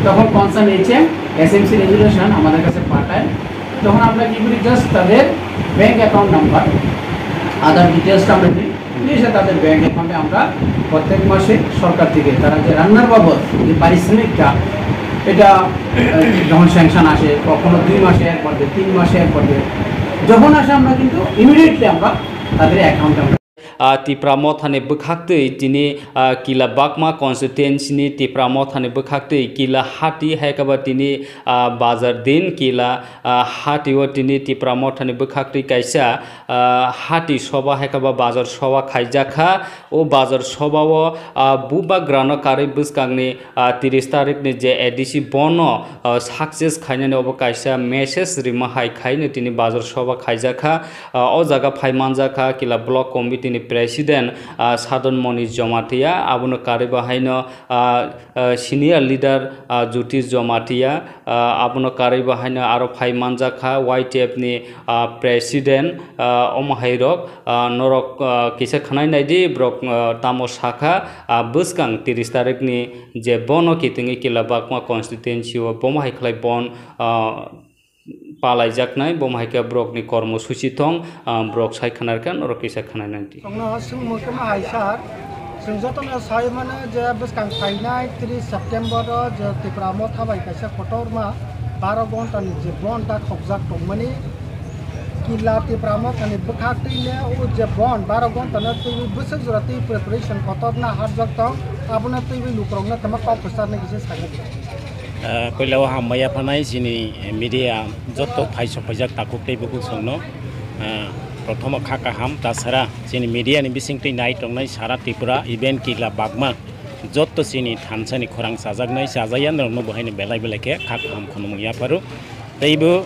তখন কনসার্ন এইচএম এসএমসি রেজুলেশন আমাদের কাছে পাঠায়, তখন আমরা কি করি, জাস্ট তাদের ব্যাংক অ্যাকাউন্ট নাম্বার, আদার ডিটেলসটা আমরা নিই, নিয়ে এসে তাদের ব্যাংক অ্যাকাউন্টে আমরা প্রত্যেক মাসে সরকার থেকে তারা যে রান্নার বাবদ যে পারিশ্রমিকটা, এটা, আহ, যখন স্যাংশন আসে, কখনো দুই মাসে একবার দেয়, তিন মাসে একবার দেয়, যখন আসে আমরা কিন্তু ইমিডিয়েটলি আমরা তাদের অ্যাকাউন্টে আমরা Ah, Tipra Mothani bwkhaktwi tini, ah, Kila Bakma constituency ni Tipra Mothani bwkhaktwi Kila Hati hai khe ba tini, ah, bazar din Kila, ah, Hati o tini Tipra Mothani bwkhaktwi kaisa, ah, Hati soba hai khe ba bazar soba khaijak kha. O bazar soba o, ah, bubagrano karwi bwskangni, ah, tiris tarik ni je ADC bono, ah, success khainani obo kaisa message rima hai khaino tini bazar soba khaijak kha. Ah, o jaga phai manjak kha Kila block committee ni President, ah, Sadon Moni Jomatia, abono karwi bo haino, ah, ah, Senior Leader, ah, Jyotish Jomatia, ah, abono karwi bo haino aro phai manjak kha Y T F ni, ah, President, ah, omo hai rok, ah, norok, ah, kisa khwnai nai di, borok, ah, tamo sakha, ah, bwskang tris tarikh ni je bono kitingwi Kila Bagma constituency o bomo hai khlai bon, ah, palaijaknai, bomo hai khe borokni kormo suchi thong, ah, borok sai khwna rwkha, norok kisa khwnai nang di. Chwngno swngmung khe ma hai sir, chwng jotono sai mano je bwskang phainai tris September o je Tipra Motha bai kaisa kotorma baro ghonta ni je bon ta khokjak tongmani, Kila Tipra Motha ni bwkhak twi le o je bon baro ghonta no twiwi bwswk jora twi preparation kotor na harjak tong, abono twiwi lukurok no tama kok kwchar nai kisa sakha. Ah, puila o hambai yaphanai chini media joto phaisok phaijak takhuk tei bukhuk songno. Ah, prothomo kha kaham, tasara chini media ni bisingtwi nai tongnai sara Tripura, even Kila Bagma joto chini thansa ni khorang chajaknai, chajaya norokno bo haino belai belai khe kha kaham khwnamung yapharu. Tei bo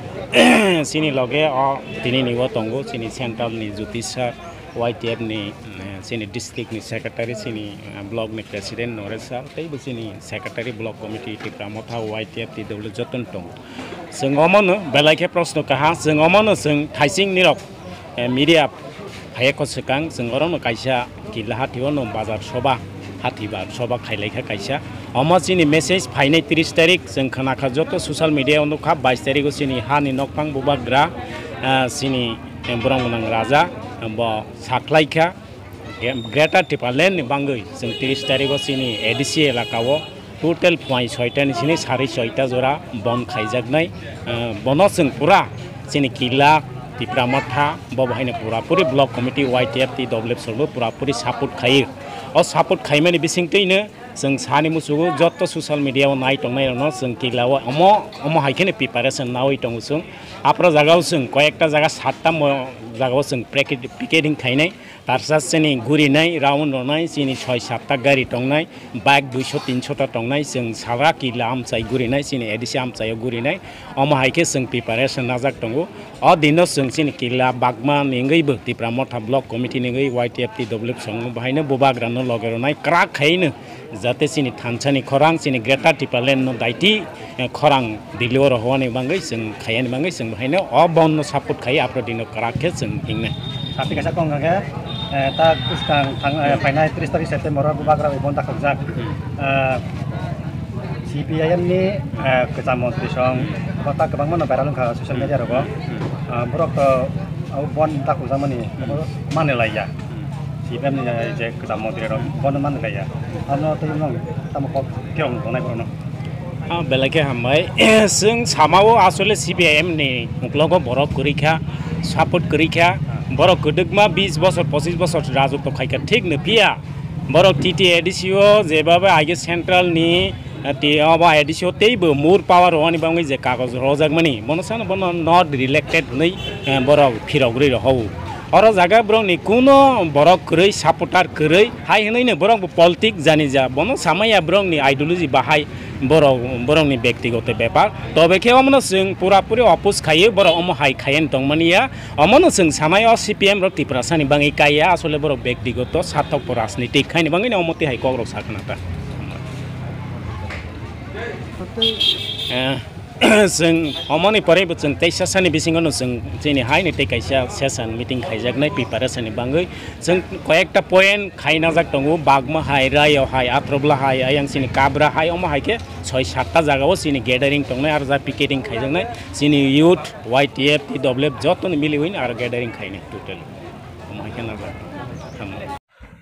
chini loge o tini ni o tongo chini central ni Jyotish sir, Y T F ni, eh, chini district ni secretary, chini, eh, block ni president Noresh sir, tei bo chini secretary block committee Tipra Motha Y T F T W joto no tongo. Chwng omo no belai khe proshno kaha, chwng omo no chwng thaising nirok, eh, media phaiya kho swkang, chwng oro no kaisa Kila hathi o no bazar soba, hathi ba soba khailai kha kaisa. Omo chini message phainai tris tarik, chwng khwna kha joto social media o nukha, bais tarik o chini hani nokphang bubagra, ah, chini, eh, borok gwnang raja, bo saklai kha. Ge-, Greater Tipraland ni bangwi chwng tris tarik o chini A D C elaka o total phuai soita ni sini sari soita jora bon khaijaknai. Eh, bono chwng pura chini Kila, Tipra Motha, bo bo haino pura puri block committee Y T F T W sor bo pura puri support khaio. O support khaimani bisingtwi no chwng sani muchugo joto social media o nai tongnai rokno chwng Kila o omo, omo hai kheno preparation naui tongo chwng. Aphro jaga o chwng koyekta jaga satta mo jaga o chwng picketing khainai. Tarsa chini gurinai, round rwnai, chini soi satta gari tongnai, bike duiso tinso ta tongnai, chwng sara Kila amchai gurinai, chini A D C amchaio gurinai, omo hai khe chwng preparation najak tongo. O dino chwng chini Kila Bagma ni wngwi bo Tipra Motha Block Committee ni wngwi Y T F T W song bo haino bubagrano loge rwnai kwrak khaino. Jate chini thansa ni khorang, chini Greater Tipraland no daiti, eh, khorang Delhi o rohorni bangwi chwng khaiyani bangwi chwng bo haino o bon no support khai aphrodino kwrak khe chwng hingnai. Sapi kaisa kong khe, eh, ta bwskang thang, eh, phainai tris tarik September o bubagra bai bon ta khokjak. Hmm. Eh, C P I M ni, eh, kwcham montri song bo ta kwbangma no viral wngkha social media rogo. Hmm. Ah, borok to abo bon ta khokjakmani Hmm. mani laiya. Hmm. C P M ni je kwcham montri rok bono man kaya. Ano tei no tamo kok khe ong tongnai bono. Ah, belai khe hambai. Chwng samao asole C P I M ni uklogo borok kwrwi kha, support kwrwi kha. Borok kwdwkma bis bosor, pochis bosor rajotw khai kha, thik no phiya. Borok T T A D C o jebaba aige central ni, ah, ti obo A D C o teibo more power rwani bangwi je kagoj rwjakmani, bono sano bono not related hwnwi, eh, borok phirogwi rw hao. Oro jaga borokni kuno borok kwrwi, supporter kwrwi, hai hwnwi no borok bo politic jani ja, bono samaya borokni ideology bahai borok, borokni bektigoto bepar. Tobe khe omono chwng pura puri oppose khaio, borok omo hai khaiya tongmani ya. Omono chwng sanai o C P M rok Tiprasani bangwi kaiya, asole borok bektigoto sathok bo rajnitik khaini bangwi no omo twi hai kok rok sakna ta. Eh, Chwng omoni pore bo chwng teisa sani bisingo no chwng chini haino tei kaisa session meeting khaijaknai preparation ni bangwi. Chwng koyekta point khaina jak tongo, Bagma hai, Rayo hai, Atrobla hai, ayang chini Kabra hai, omo hai khe soi satta jaga o chini gathering tongnai, aro ja picketing khaijaknai. Chini youth, Y T F, T W F joto ni miliwi aro gathering khainai total. Omo hai khe najak. Tamo.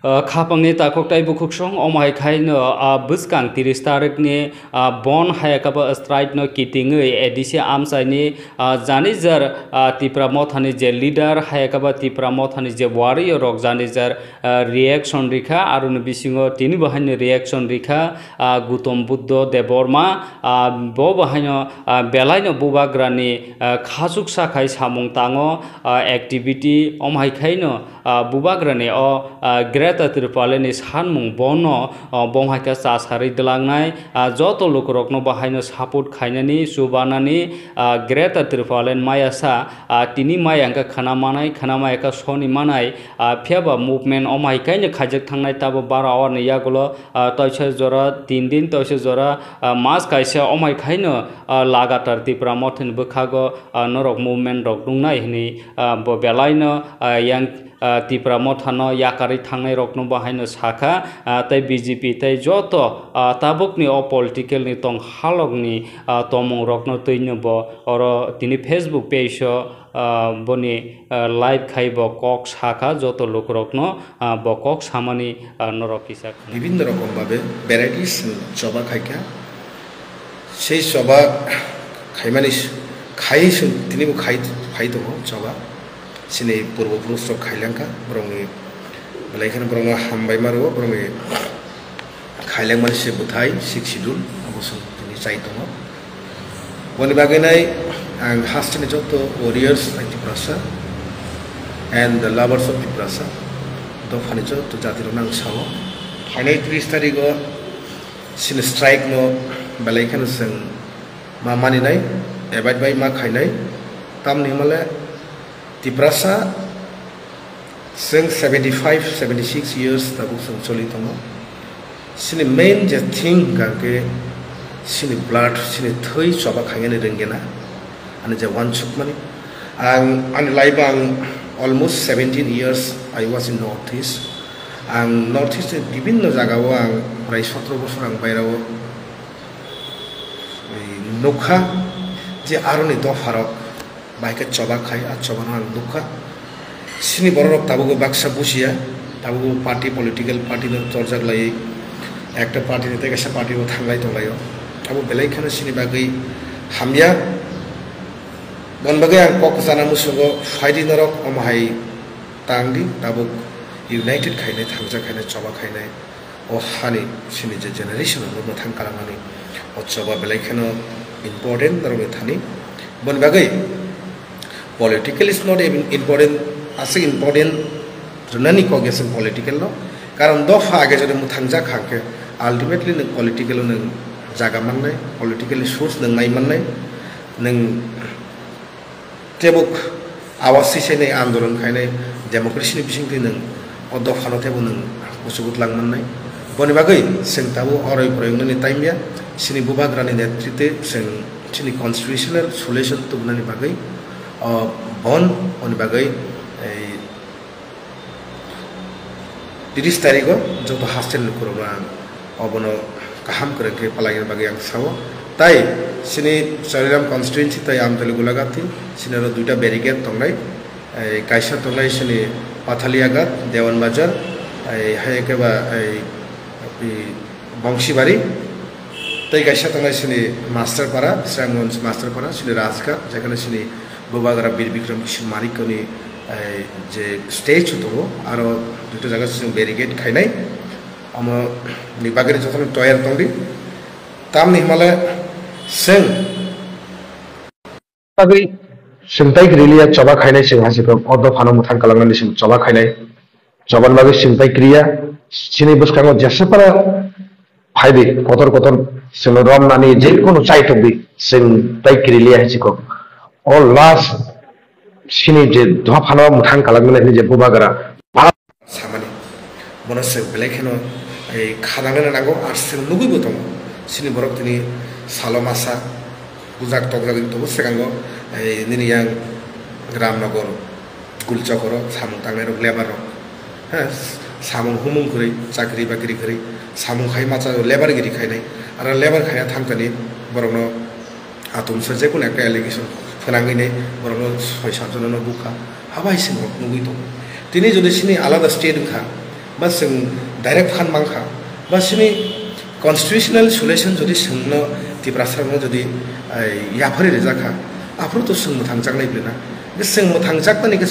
Ah, khapangni takhuk tei bukhuksong, omo hai khaino, ah, bwskang tris tarikni, ah, bon hayakaba strike no kitingwi A D C amchaini, ah, janijar, ah, Tipra Mothani je leader, hayakaba Tipra Mothani je warrior rok janijar, ah, reaction rikha, aroni bisingo tini bo haino reaction rikha, ah, Gautam Buddha Debbarma, ah, bo bo haino, ah, belaino bubagrani, ah, khachuksa khai samung tango, ah, activity, omo hai khaino, ah, bubagrani o, ah, Greater Greater Tipraland ni sanmung bono, ah, bong hai khe cha sarwi dwlangnai, ah, joto lukurokno bahaino support khainani, chubanani, ah, Greater Tipraland maya sa, ah, tini maya hwnkhe khwna manai, khwna maya khe soni manai, ah, phiya ba movement omo hai khe no khaijak thangnai tabo baro hour ni yagulo, ah, toisa jora tin din, toisa jora, ah, mas kaisa omo hai khe no, ah, lagatar Tipra Motha ni bwkhago, ah, norok movement rok nungnai hwnwi, ah, bo belaino, ah, yang ah, Tipra Motha no yakarwi thangnai rokno bo haino sakha, ah, tei B J P tei joto, ah, tabukni o political ni tong halokni, ah, tomung rokno twino bo oro tini Facebook page o, ah, boni, ah, live khai bo kok sakha joto lukurokno, ah, bo kok samani, ah, norok kisa khna. Bibhinno rokom babe varieties choba khaikha. Sei choba khaimani s-, khai chwng tinibo khai, khai tongo choba. Chini purbo purush rok khailangkha, borokni belai kheno borokno hambai ma rwo, borokni khailangmani se bwthai sixth schedule abo chwng tini chai tongo. Boni bagwi nai ang hasteni joto warriors of Tiprasa and the lovers of Tiprasa dophani joto jatirokno ang sao. Phainai tris tarigo Chini strike no belai kheno chwng ma maninai, abide bai ma khainai, tamni hwnmale Tiprasa chwng seventy five, seventy six years tabuk chwng choli tongo. Chini main je thing hwnkha khe chini blood, chini thwi choba khainani rwngena, ani je wansukmani. Ang, ani life ang almost seventeen years I was in North East. Ang North East ni bibinno jagao ang prai sotro bosor ang bairao nukha je aroni dopharok bai khe choba khai, a chobano ang nukha. Chini bororok tabukbo baksa bujiya, tabukbo party, political party no torjak lai, ekta party ni tei kaisa party o thanglai tonglaio. Abo belai kheno chini bagwi hamya. Boni bagwi ang kok sana musugo, phaidi norok omo hai tang di, tabuk united khainai, thangjak khainai, choba khainai. O hani chini je generation no mwthang kalangmani o choba belai kheno important norokni thani. Boni bagwi political is not even important, aswk important rwnani kok ya chwng political no. Karon dopha age jodi mwthangjak kha khe ultimately nwng political o nwng jaga mannai, political ni source nwng nai mannai, nwng tebuk awas sisai nai andolon khainai democracy ni bisingtwi nwng o dophano teibo nwng kuchugo twlang mannai. Boni bagwi chwng tabuk oroi poroi wngnani time ya, chini bubagrani netritwi chwng chini constitutional solution tubunani bagwi, o, bon, boni bagwi, ei, tris tarigo joto hostel ni kurubra obono kaham kwrwng khe palaina bagwi ang sao. Tai chini Chariram constituency tai Amtali Gulagati chini oro duita barricade tongnai. Ei, kaisa tongnai chini Pathaliagat, Dewan Bazar, ei, hai khe ba, ei, ei, Bongsibari. Tei kaisa tongnai chini Masterpara, Bisramganj Masterpara, chini Rajghat, jekhane chini Bubagra Bir Bikram Kishore Manikya ni, eh, je statue tongo, aro duita jaga chwng barricade khainai. Omo ni bagwi jotono toyar tongdi. Tamni hwnmale chwng Bagwi chwng tai kwrwi liya, choba khainai chwng hai se kok o dophano mwthang kwlangnani chwng choba khainai. Chobani bagwi chwng tai kwrwi ya, chini bwskango jesa phano phaidi kotor kotor chwngno romnani je kono chai tongdi chwng tai kwrwi liya hai se kok. O last chini je dophano mwthang kwlangnani hwnwi je bubagra. Samani. Bono chwng belai kheno, ei, khadangnani nango, ar chwng nugwibo tongo. Chini borok tini salo masa bujak tokjagwi tongo, swkango, ei, nini yang Ramnagar, Gulchokoro samung tangnairok, labour rok, ha, samung humung kwrwi, chakri bakri kwrwi, samung khai macha labour giri khainai, aro labour khaina thangtani borokno Atomsa jekunu ekta allegation phwnangwi nai borokno soi sat jonono bukha, habai se borok nugwi tongo. Tini jodi chini alada state wngkha, ba chwng direct phan mankha, ba chini constitutional solution jodi chwngno Tiprasarokno jodi, ai, yapharwi rijak kha, aphuru to chwng mwthangjaknai bwlwi na. Hwnkhe chwng mwthangjakmani khe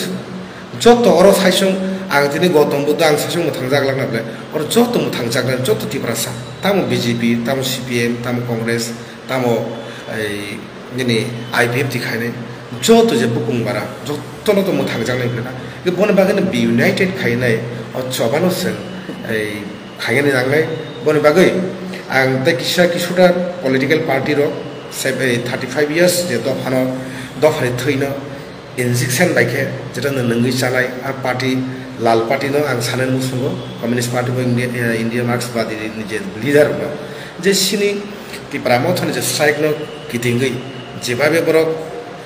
joto oro saisung ang tini Gautam Buddha ang saisung mwthangjak lakna bwlai, oro joto mwthangjaknai, joto Tiprasa, tamo B J P, tamo C P M, tamo Congress, tamo, ei, nini I P F T khainai, joto je bukung bara, jotono to mwthangjaknai bwlai na. Hwnkhe boni bagwi no be united khainai, o chobano chwng Ei, khaigani nangnai. Boni bagwi ang tei kisa kisuta political party rok se-, ei, thirty five years je dophano, dophani thwino injection bai khe, jeta no nungwi chanai, a party, Lal Party no ang sanani musungo, Communist Party bo India, eh, India Marxbadi ni je leader rok no, je sini Tipra Mothani je strike no kitingwi, jebabe borok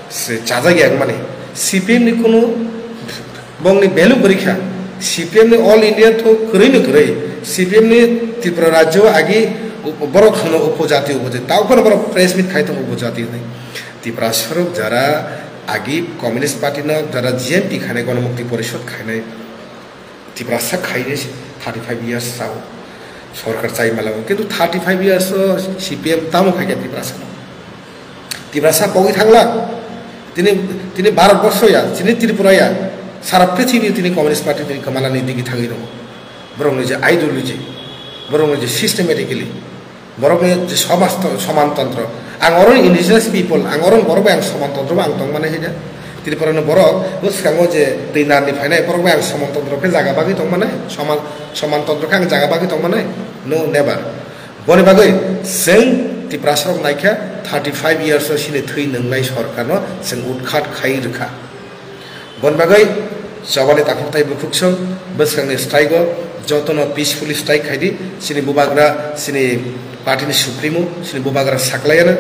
se chajak ya mani, C P M ni kunu bongni value kwrwi kha. C P M ni All India to kwrwi no kwrwi. C P M ni Tripura rajyo agi borok hono upojati, upojati. Tao phano borok press meet khai tongo upojati hinwi. Tiprasa rok jara agi Communist Party no jara G M P khainai, Ganamukti Porishod khainai, Tiprasa khainai thirty five years sao sorkar chai malago. Kintu thirty five years o C P M tamo khaikha Tiprasa no? Tiprasa pogwi thangla. Tini, tini Bharat borsho ya, tini Tripura ya, sara prithibi tini Communist Party tini kwmalani digi thangwi tongo. Borokni je ideology, borokni je systematically, borokni je somaj to-, somantontro. Ang oro indigenous people, ang oro borok bai ang somantontro bo ang tongmani hai da. Tripura ni borok bwskango je twi narni phainai borok bai ang somantontro khe jaga bagwi tongmani, soman, somantontro khe ang jaga bagwi tongmani? No, never. Boni bagwi chwng Tiprasa rok naikha thirty five years o sini thwi nwngnai sorkar no chwng utkhat khai rwkha. Boni bagwi chobani takhuk tei bukhuk song bwskangni strike o jotono peacefully strike khaidi, chini bubagra, chini party ni supremo, chini bubagra saklaiyano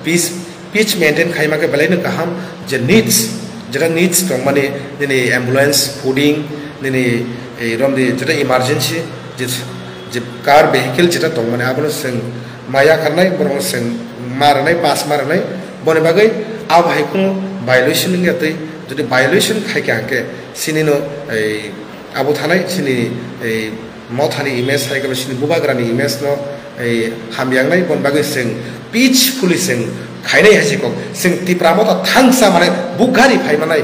peace, peace maintain khaima khe belai no kaham, je needs, jeta needs tongmani, nini ambulance, fooding, nini, eh, romni jeta emergency, je, je car vehicle jeta tongmani abono chwng maya karnai, borokno chwng ma rwnai, pass ma rwnai, boni bagwi abo hai kheno violation wngya twi, jodi violation khaikha hwnkhe, sinino, ei, abo thanai, sini, ei, mothani image hai khe sini bubagrani image no, ei, hamya wngnai, boni bagwi chwng peacefully chwng khainai hai se kok, chwng Tipra motha thangsa mane buk gari phai manai,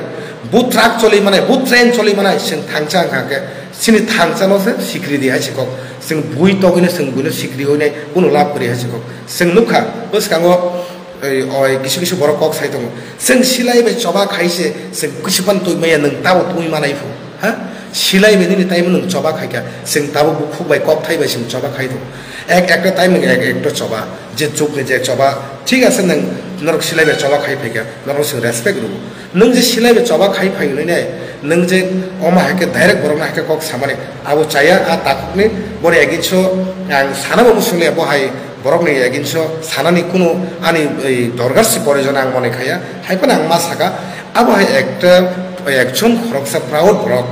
bu truck choli manai, bu train choli manai, chwng thangsa wngkha hwnkhe, sini thangsa no se sikri di hai se kok, chwng bui togwi no chwng buino sikri hoi nai, kunu lab kwrwi hai se kok. Chwng nukha, bwskango, oi, oi, kisu kisu borok kok sai tongo. Chwng silai bai choba khai se, chwng kisu pan twi maya, nwng tabo twi manai phu. Ha? Silai bai nini time nwng choba khai kha, chwng tabo bukhuk bai kok thai bai chwng choba khai tongo. Ek ekta time nwng ek ekta choba, je chuk ni je choba, thik ase nwng norok silai bai choba khai phai kha, norok chwng respect rwo. Nwng je silai bai choba khai phai hwnwi nai, nwng je omo hai khe direct borok no hai khe kok samani, abo chaya a takhuk ni, boni against o ang sana bo muchung liya, bo hai borok ni against o sanani kunu ani, ei, dorgar se proyojon ang mone khaya, hai phano ang ma saka, abo hai ekta, ekjon khoroksa proud borok,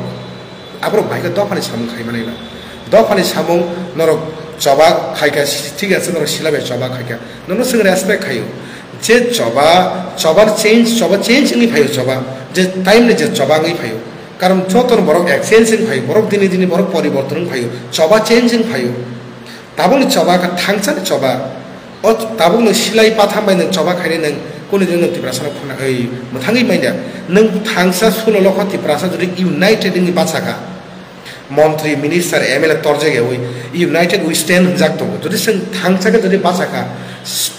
aborok bai khe dophani samung khai mani na, dophani samung norok choba khai kha, thik ase, norok silai bai choba khai kha, nono chwng respect khaio. Je choba, chobar change, choba change wngwi phaio choba. Je time ni je choba wngwi phaio. Karon joto borok exchange wngwi phaio, borok dini dini borok poriborton wngwi phaio. Choba change wngwi phaio. Tabukni choba kha thangsani choba. O tabukno silai patham bai nwng choba khainai nwng kunu din nwng Tiprasa no phana, ei, mwthangwi manya. Nwng thangsa sulo lokho Tiprasa jodi united wngwi bacha kha. Montri, minister, M L A torjak yawi United We Stand hwnjak tongo. Jodi chwng thangsa khe jodi bacha kha,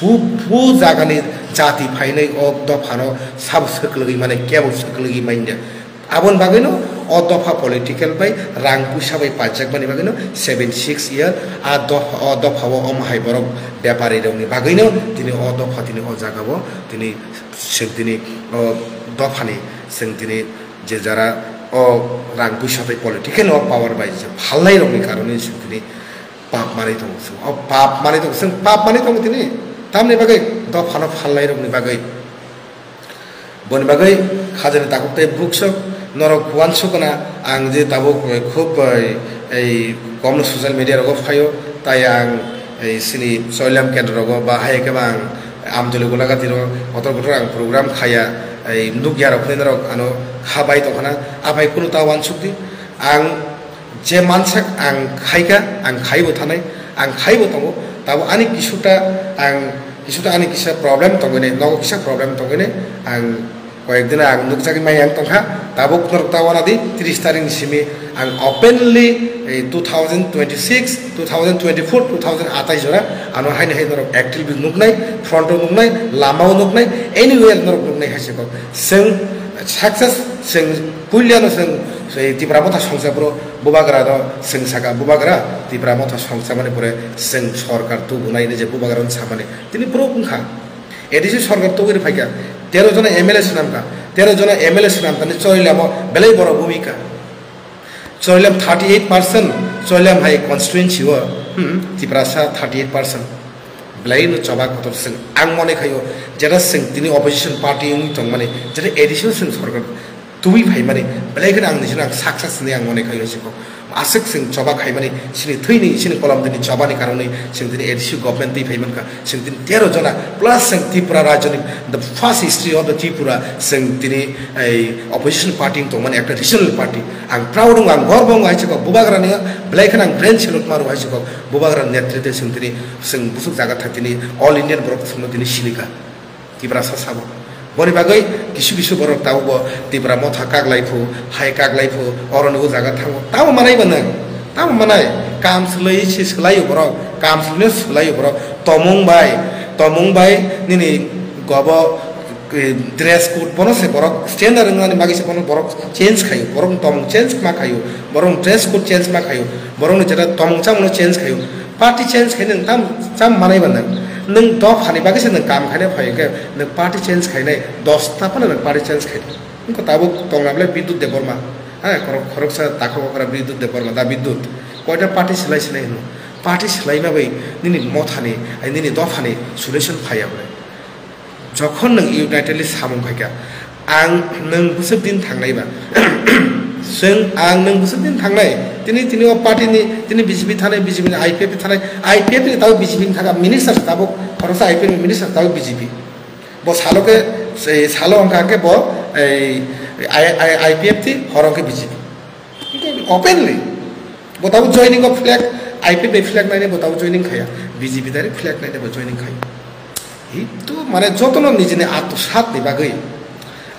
bu, bu jagani jati phainai o dophano sabo swklwgwi mane, kebo swklwgwi manya. Aboni bagwino o dopha political bai rang puisa bai paijak mani bagwino seven six year a dopha, o dopha o omo hai borok bepari rokni bagwino tini o dopha tini o jaga o tini chwng tini o dophani chwng tini je jara o rang puisa tei political o power bai je phalnai rokni karone chwng tini pap manwi tongo, chwng o pap manwi tongo, chwng pap manwi tongo tini tamni bagwi dophano phalnai rokni bagwi. Boni bagwi khajani takhuk tei bukhuk sok norok uansukna ang je tabuk khub, eh, ei komno social media rogo phaio, tai ang ei sini Choilam kendro rogo ba hai khe ba ang Amjoli Golagati rogo kotor kotor ang program khaya, ei nukya rok hinwi norok ano kha bai tongkhana, aphai kunu ta uansuk di. Ang je mansak ang khaikha, ang khaibo thanai, ang khaibo tongo, tabo ani kisuta ang, kisuta ani kisa problem tongwi nai, nogo kisa problem tongwi nai, ang koyek din ang nukjagwi maya ang tongkha, tabuk norok ta wana di tris tarik ni simi ang openly, eh, two thousand twenty-six, two thousand twenty-four, two thousand atais jora ano haini hai norok active nuknai, front o nuknai, lama o nuknai, anywhere norok nuknai hai se kok. Chwng success, chwng puilya no chwng Tei Tipra Motha songcha bro, bubagra no chwng saka bubagra, Tipra Motha songcha mani pore chwng sorkar tubunai ni je bubagra no samani. Tini bro wngkha. A D C sorkar tugwi phaikha. Tero jona M L A swnamkha. Tero jona M L A swnamkha ni Chorilam o belai borok bumika. Chorilam thirty eight percent, Chorilam hai constituency o, hmm, Tiprasa thirty eight percent. Belai no choba kotor chwng. Ang mone khayo, jeta chwng tini opposition party wngwi tongmani, jeta A D C o chwng sorkar tubui phaimani, belai kheno ang nijino ang success hinwi ang mone khayo sikho. Aswk chwng choba khaimani, chini thwini, chini kolom dini chobani karonwi chwng tini A D C government twi phaimankha, chwng tini tero jona, plus chwng Tripura rajyoni the first history of the Tripura chwng tini ei opposition party wng tongmani, ekta regional party. Ang proud wngo, ang gorbo wngo hai sikho, bubagrani belai kheno ang brain salute maro hai sikho, bubagra netritwe chwng tini, chwng busuk jaga thang tini all Indian borok chwngno tini sinikha. Tiprasa sabo. Boni bagwi kisu kisu borok tabukbo Tipra Motha kaklai phu, hai kaklai phu, oroni o jaga thango. Tamo manai ba nwng? Tamo manai? Kam swlai se swlaio borok, kam swlai swlaio borok. Tomung bai, tomung bai nini gobo, eh, dress code bono se borok standard wngnani bagwi se bono borok change khaio. Borok tomung change ma khaio. Borok dress code change ma khaio. Borokni jeta tomung chamungno change khaio. Party change khainai nwng tam, tam manai ba nwng. Nwng dophani bagwi se nwng kam khainai phai khe nwng party change khainai, dosta phano nwng party change khainai. Wngkha tabuk tongna bwlai Bidyut Debbarma. Ha, khorok-, khoroksa takhuk okra Bidyut Debbarma, da Bidyut. Koita party swlai swlai hino. Party swlaima bai nini mothani, ai nini dophani solution phaiya bwlai. Jokhon nwng unitedly samung khaikha, ang nwng bwswk din thangnai ba? Chwng ang nwng bwswk din thangnai? Tini, tini o party ni, tini B J P thanai, B J P ni I P F T thanai, I P F T ni tabuk B J P ni thangkha, minister se tabuk, khoroksa I P F T ni minister tabuk B J P. Bo salo khe, se salo wngkha khe bo, ei, I, I, I P F T, horo khe B J P. Openly. Bo tabuk joining o flag, I P F T flag nainai bo tabuk joining khaya. B J P direct flag nainai bo joining khaya. Itu mane jotono nijini atmosat ni bagwi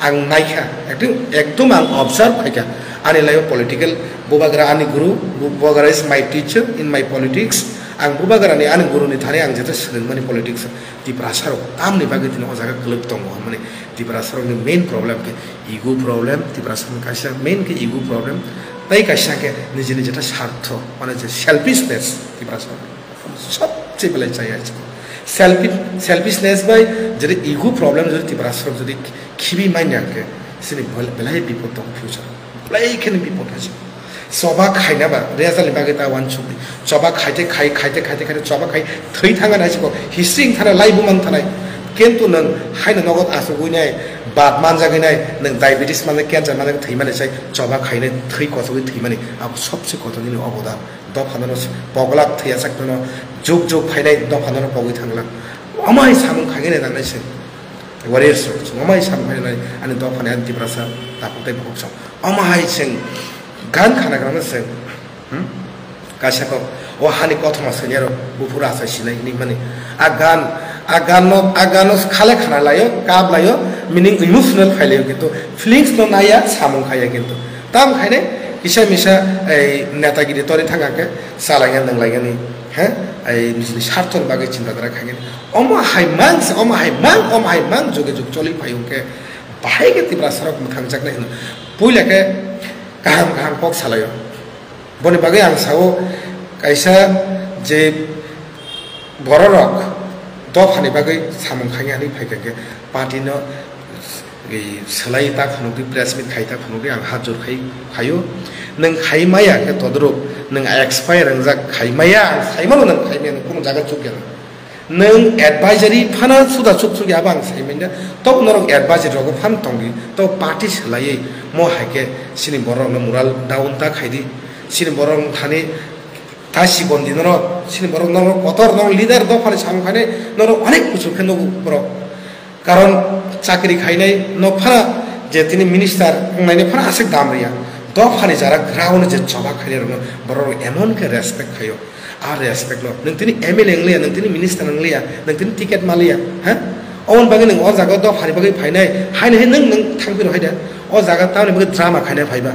ang naikha. Ekdom, ekdom ang observe khaikha. Ani life o political bubagra ani guru, bu-, bubagra is my teacher in my politics. Ang bubagra ni ani guru ni thani ang jete swrwngmani politics. Tiprasa rok tamni bagwi tini o jaga kwlwk tongo hwnmani. Tiprasa rokni main problem khe ego problem, Tiprasa ni kaisa main khe ego problem, tei kaisa khe nijini jeta sartho, mane je selfishness, Tiprasa rok sobse belai chaya chikon. Selfi-, selfishness bai jeta ego problem jodi Tiprasa rok jodi khibi manya khe, sini bel-, belai bipod tongo future, belai kheno bipod hai. Choba khaina ba, result ni bagwi ta uansukdi. Choba khaite khai, khaite, khaite, khaite, choba khai, thwi thangani hai chikon. History wng thanai, lai bumang thanai. Kintu nwng haino nogo asugwi nai, bad manjagwi nai, nwng diabetes manjak, cancer manjak, thwi mani sai, choba khainai, thwi kochogwi thwi mani. Abo sobse kotor nini obodan. Dopha nono poglak thwiya sak nono, juk juk phainai, dopha nono pogwi thanglak. Omo hai samung khaigwi nai nangnai se. Warriors rok, omo hai samung khainai, ani dopha ni, ani Tiprasa, takhuk tei bukhuk song. Omo hai chwng gan khana grano chwng, hmm? Kaisa kok, o hani kothoma swngyaro buphuru achai sinai hinwi mani. A gan, a gan no, a gan no khale khana laio, kap laio, meaning emotional phai laio, kintu feelings no naiya, samung khaiya kintu. Tam khainai kisa misa ei netagiri tori thang khe chalaiya nwnglaiya ni, he? Ei nijini sarthoni bagwi chinta dhara khaigani. Omo hai mang se, omo hai mang, omo hai mang juge jug choli phai hwnkhe bahai khe Tiprasa rok mwthangjaknai hino. Puila khe kaham kaham kok salaio. Boni bagwi ang sao, kaisa je bororok dophani bagwi samung khainani phaikha khe party no, e, swlai ta phunukdi, press meet khai ta phunukdi, ang hat jor khai phaio. Nwng khai maya khe todorok, nwng expire wngjak khai maya, ang sai mano nwng khai maya, nwng kunu jaga chukya. Nwng advisory phano suda chuk chuk ya, abo ang sai manya. Tobo norok advisory rogo phano tongdi, tobo party swlaiwi mo hai khe chini borok no moral down ta khaidi. Chini borok thani ta sibondi norok, chini borok norok kotor norok leader dophani samung khainai norok onek kuchuk khe nugo borok. Karon chakri khainai no phano je tini minister wngnai no phano aswk dam riya. Dophani jara ground je choba khainai rokno borok emon khe respect khaio. A respect no. Nwng tini M L A wngliya, nwng tini minister wngliya, nwng tini ticket maliya, ha? Oboni bagwi nwng o jaga dophani bagwi phainai, haino hai nwng, nwng thangphiro hai da. O jaga tamni bagwi drama khainai phaiba.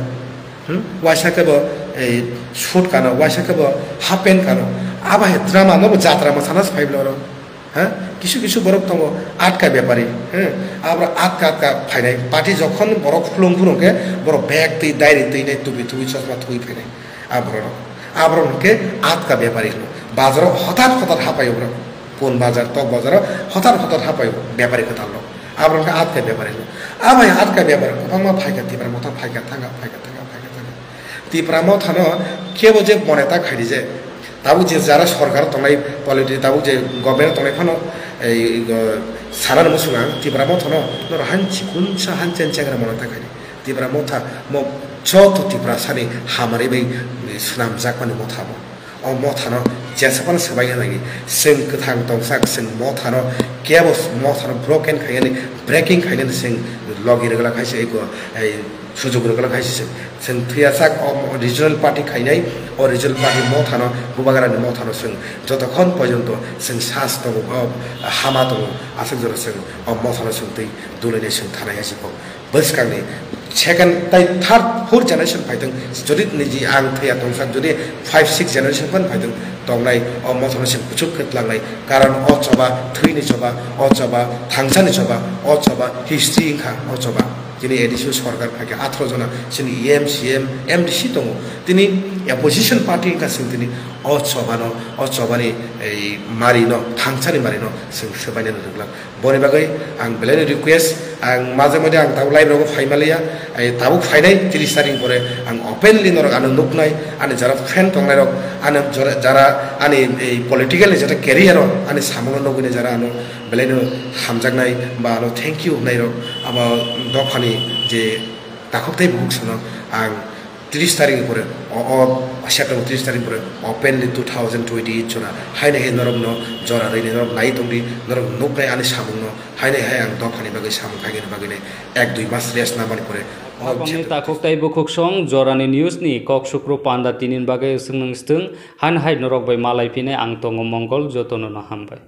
Hmm? Waisa khe bo, ei, suit kano, waisa khe bo half pant kano. Abo hai drama no bo jatra ma sana se phai bwla oro. Ha? Kisu kisu borok tongo atka bepari, hmm, aborok atka atka phainai. Party jokhon borok khulung phuru hwnkhe borok bag twi, diary twi nai, tupi twi, chosma twi phainai. A borok, aborok hwnkhe atka bepari hwno. Bazaro hotat hotat hapaio borok. Pun bazar, tok bazaro hotat hotat hapaio bepari kwtal rok. Aborok hwnkhe atka bepari hwno. Abai atka bepari kwbangma phaikha, Tipra Motha phaikha, thangkha, phaikha, thangkha, phaikha, thangkha. Tipra Mothano kebo je moneta khaidi je, tabuk je jara sorkar tongnai, politi-, tabuk je government tongnai phano, ei, go, sana rwmung sung ang, Tipra Mothano norok han chikunsa han chen chengra moneta khaidi. Tipra Motha mo joto Tiprasani hamari bai swnamjakmani motha bo. O mothano jesa phano swbaina nangni. Chwng kwthang tongsak, chwng mothano kebo mothano broken khainani, breaking khainani chwng logi rwgwlak hai se eko, ei, sujuk rwgwlak hai se chwng. Chwng thwiyasak o regional party khainai, o regional party mothano, bubagrani mothano chwng jotokhon porjonto chwng sas tongo, o hama tongo, aswk jora chwng o mothano chwng twi dulainai chwng thanai hai se kok. Bwskangni second tai third, fourth generation phaithwng, jodi niji ang thwiya tongsak, jodi five six generation phan phaithwng tongnai, o mothano chwng kuchuk khe tlangnai. Karon o choba thwini choba, o choba thangsani choba, o choba history wngkha, o choba. Tini A D C o sorkar phaikha, atharo jona chini E M, C M, M D C tongo. Tini opposition party wngkha chwng tini o chobano, o chobani ei marino, thangsani marino chwng swbainani rwglak. Boni bagwi ang belaino request, ang maje mode ang tabuk live rogo phai maliya, ai tabuk phainai tris tarik pore ang openly norok ano nuknai, ani jara fan tongnai rok, ani jara, jara ani ei political ni jata career o ani samungno nugwi nai jara ano belaino hamjaknai ba ano thank you hwnai rok abo dophani je takhuk tei bukhuk sano ang tris tarik ni pore, o, o September tris tarik ni pore openly two thousand twenty eight jora haino hai norok no jora rwini norok nai tongdi, norok nuknai ani samung no haino hai ang dophani bagwi samung khaigani bagwi nai ek dui mas rest namani pore o Khakokni September takhuk tei bukhuk song jorani news ni kok sukru panda tinin bagwi swngwng swtwng haino hai norok bai malai phinai ang tongo Mongol jotono no hambai.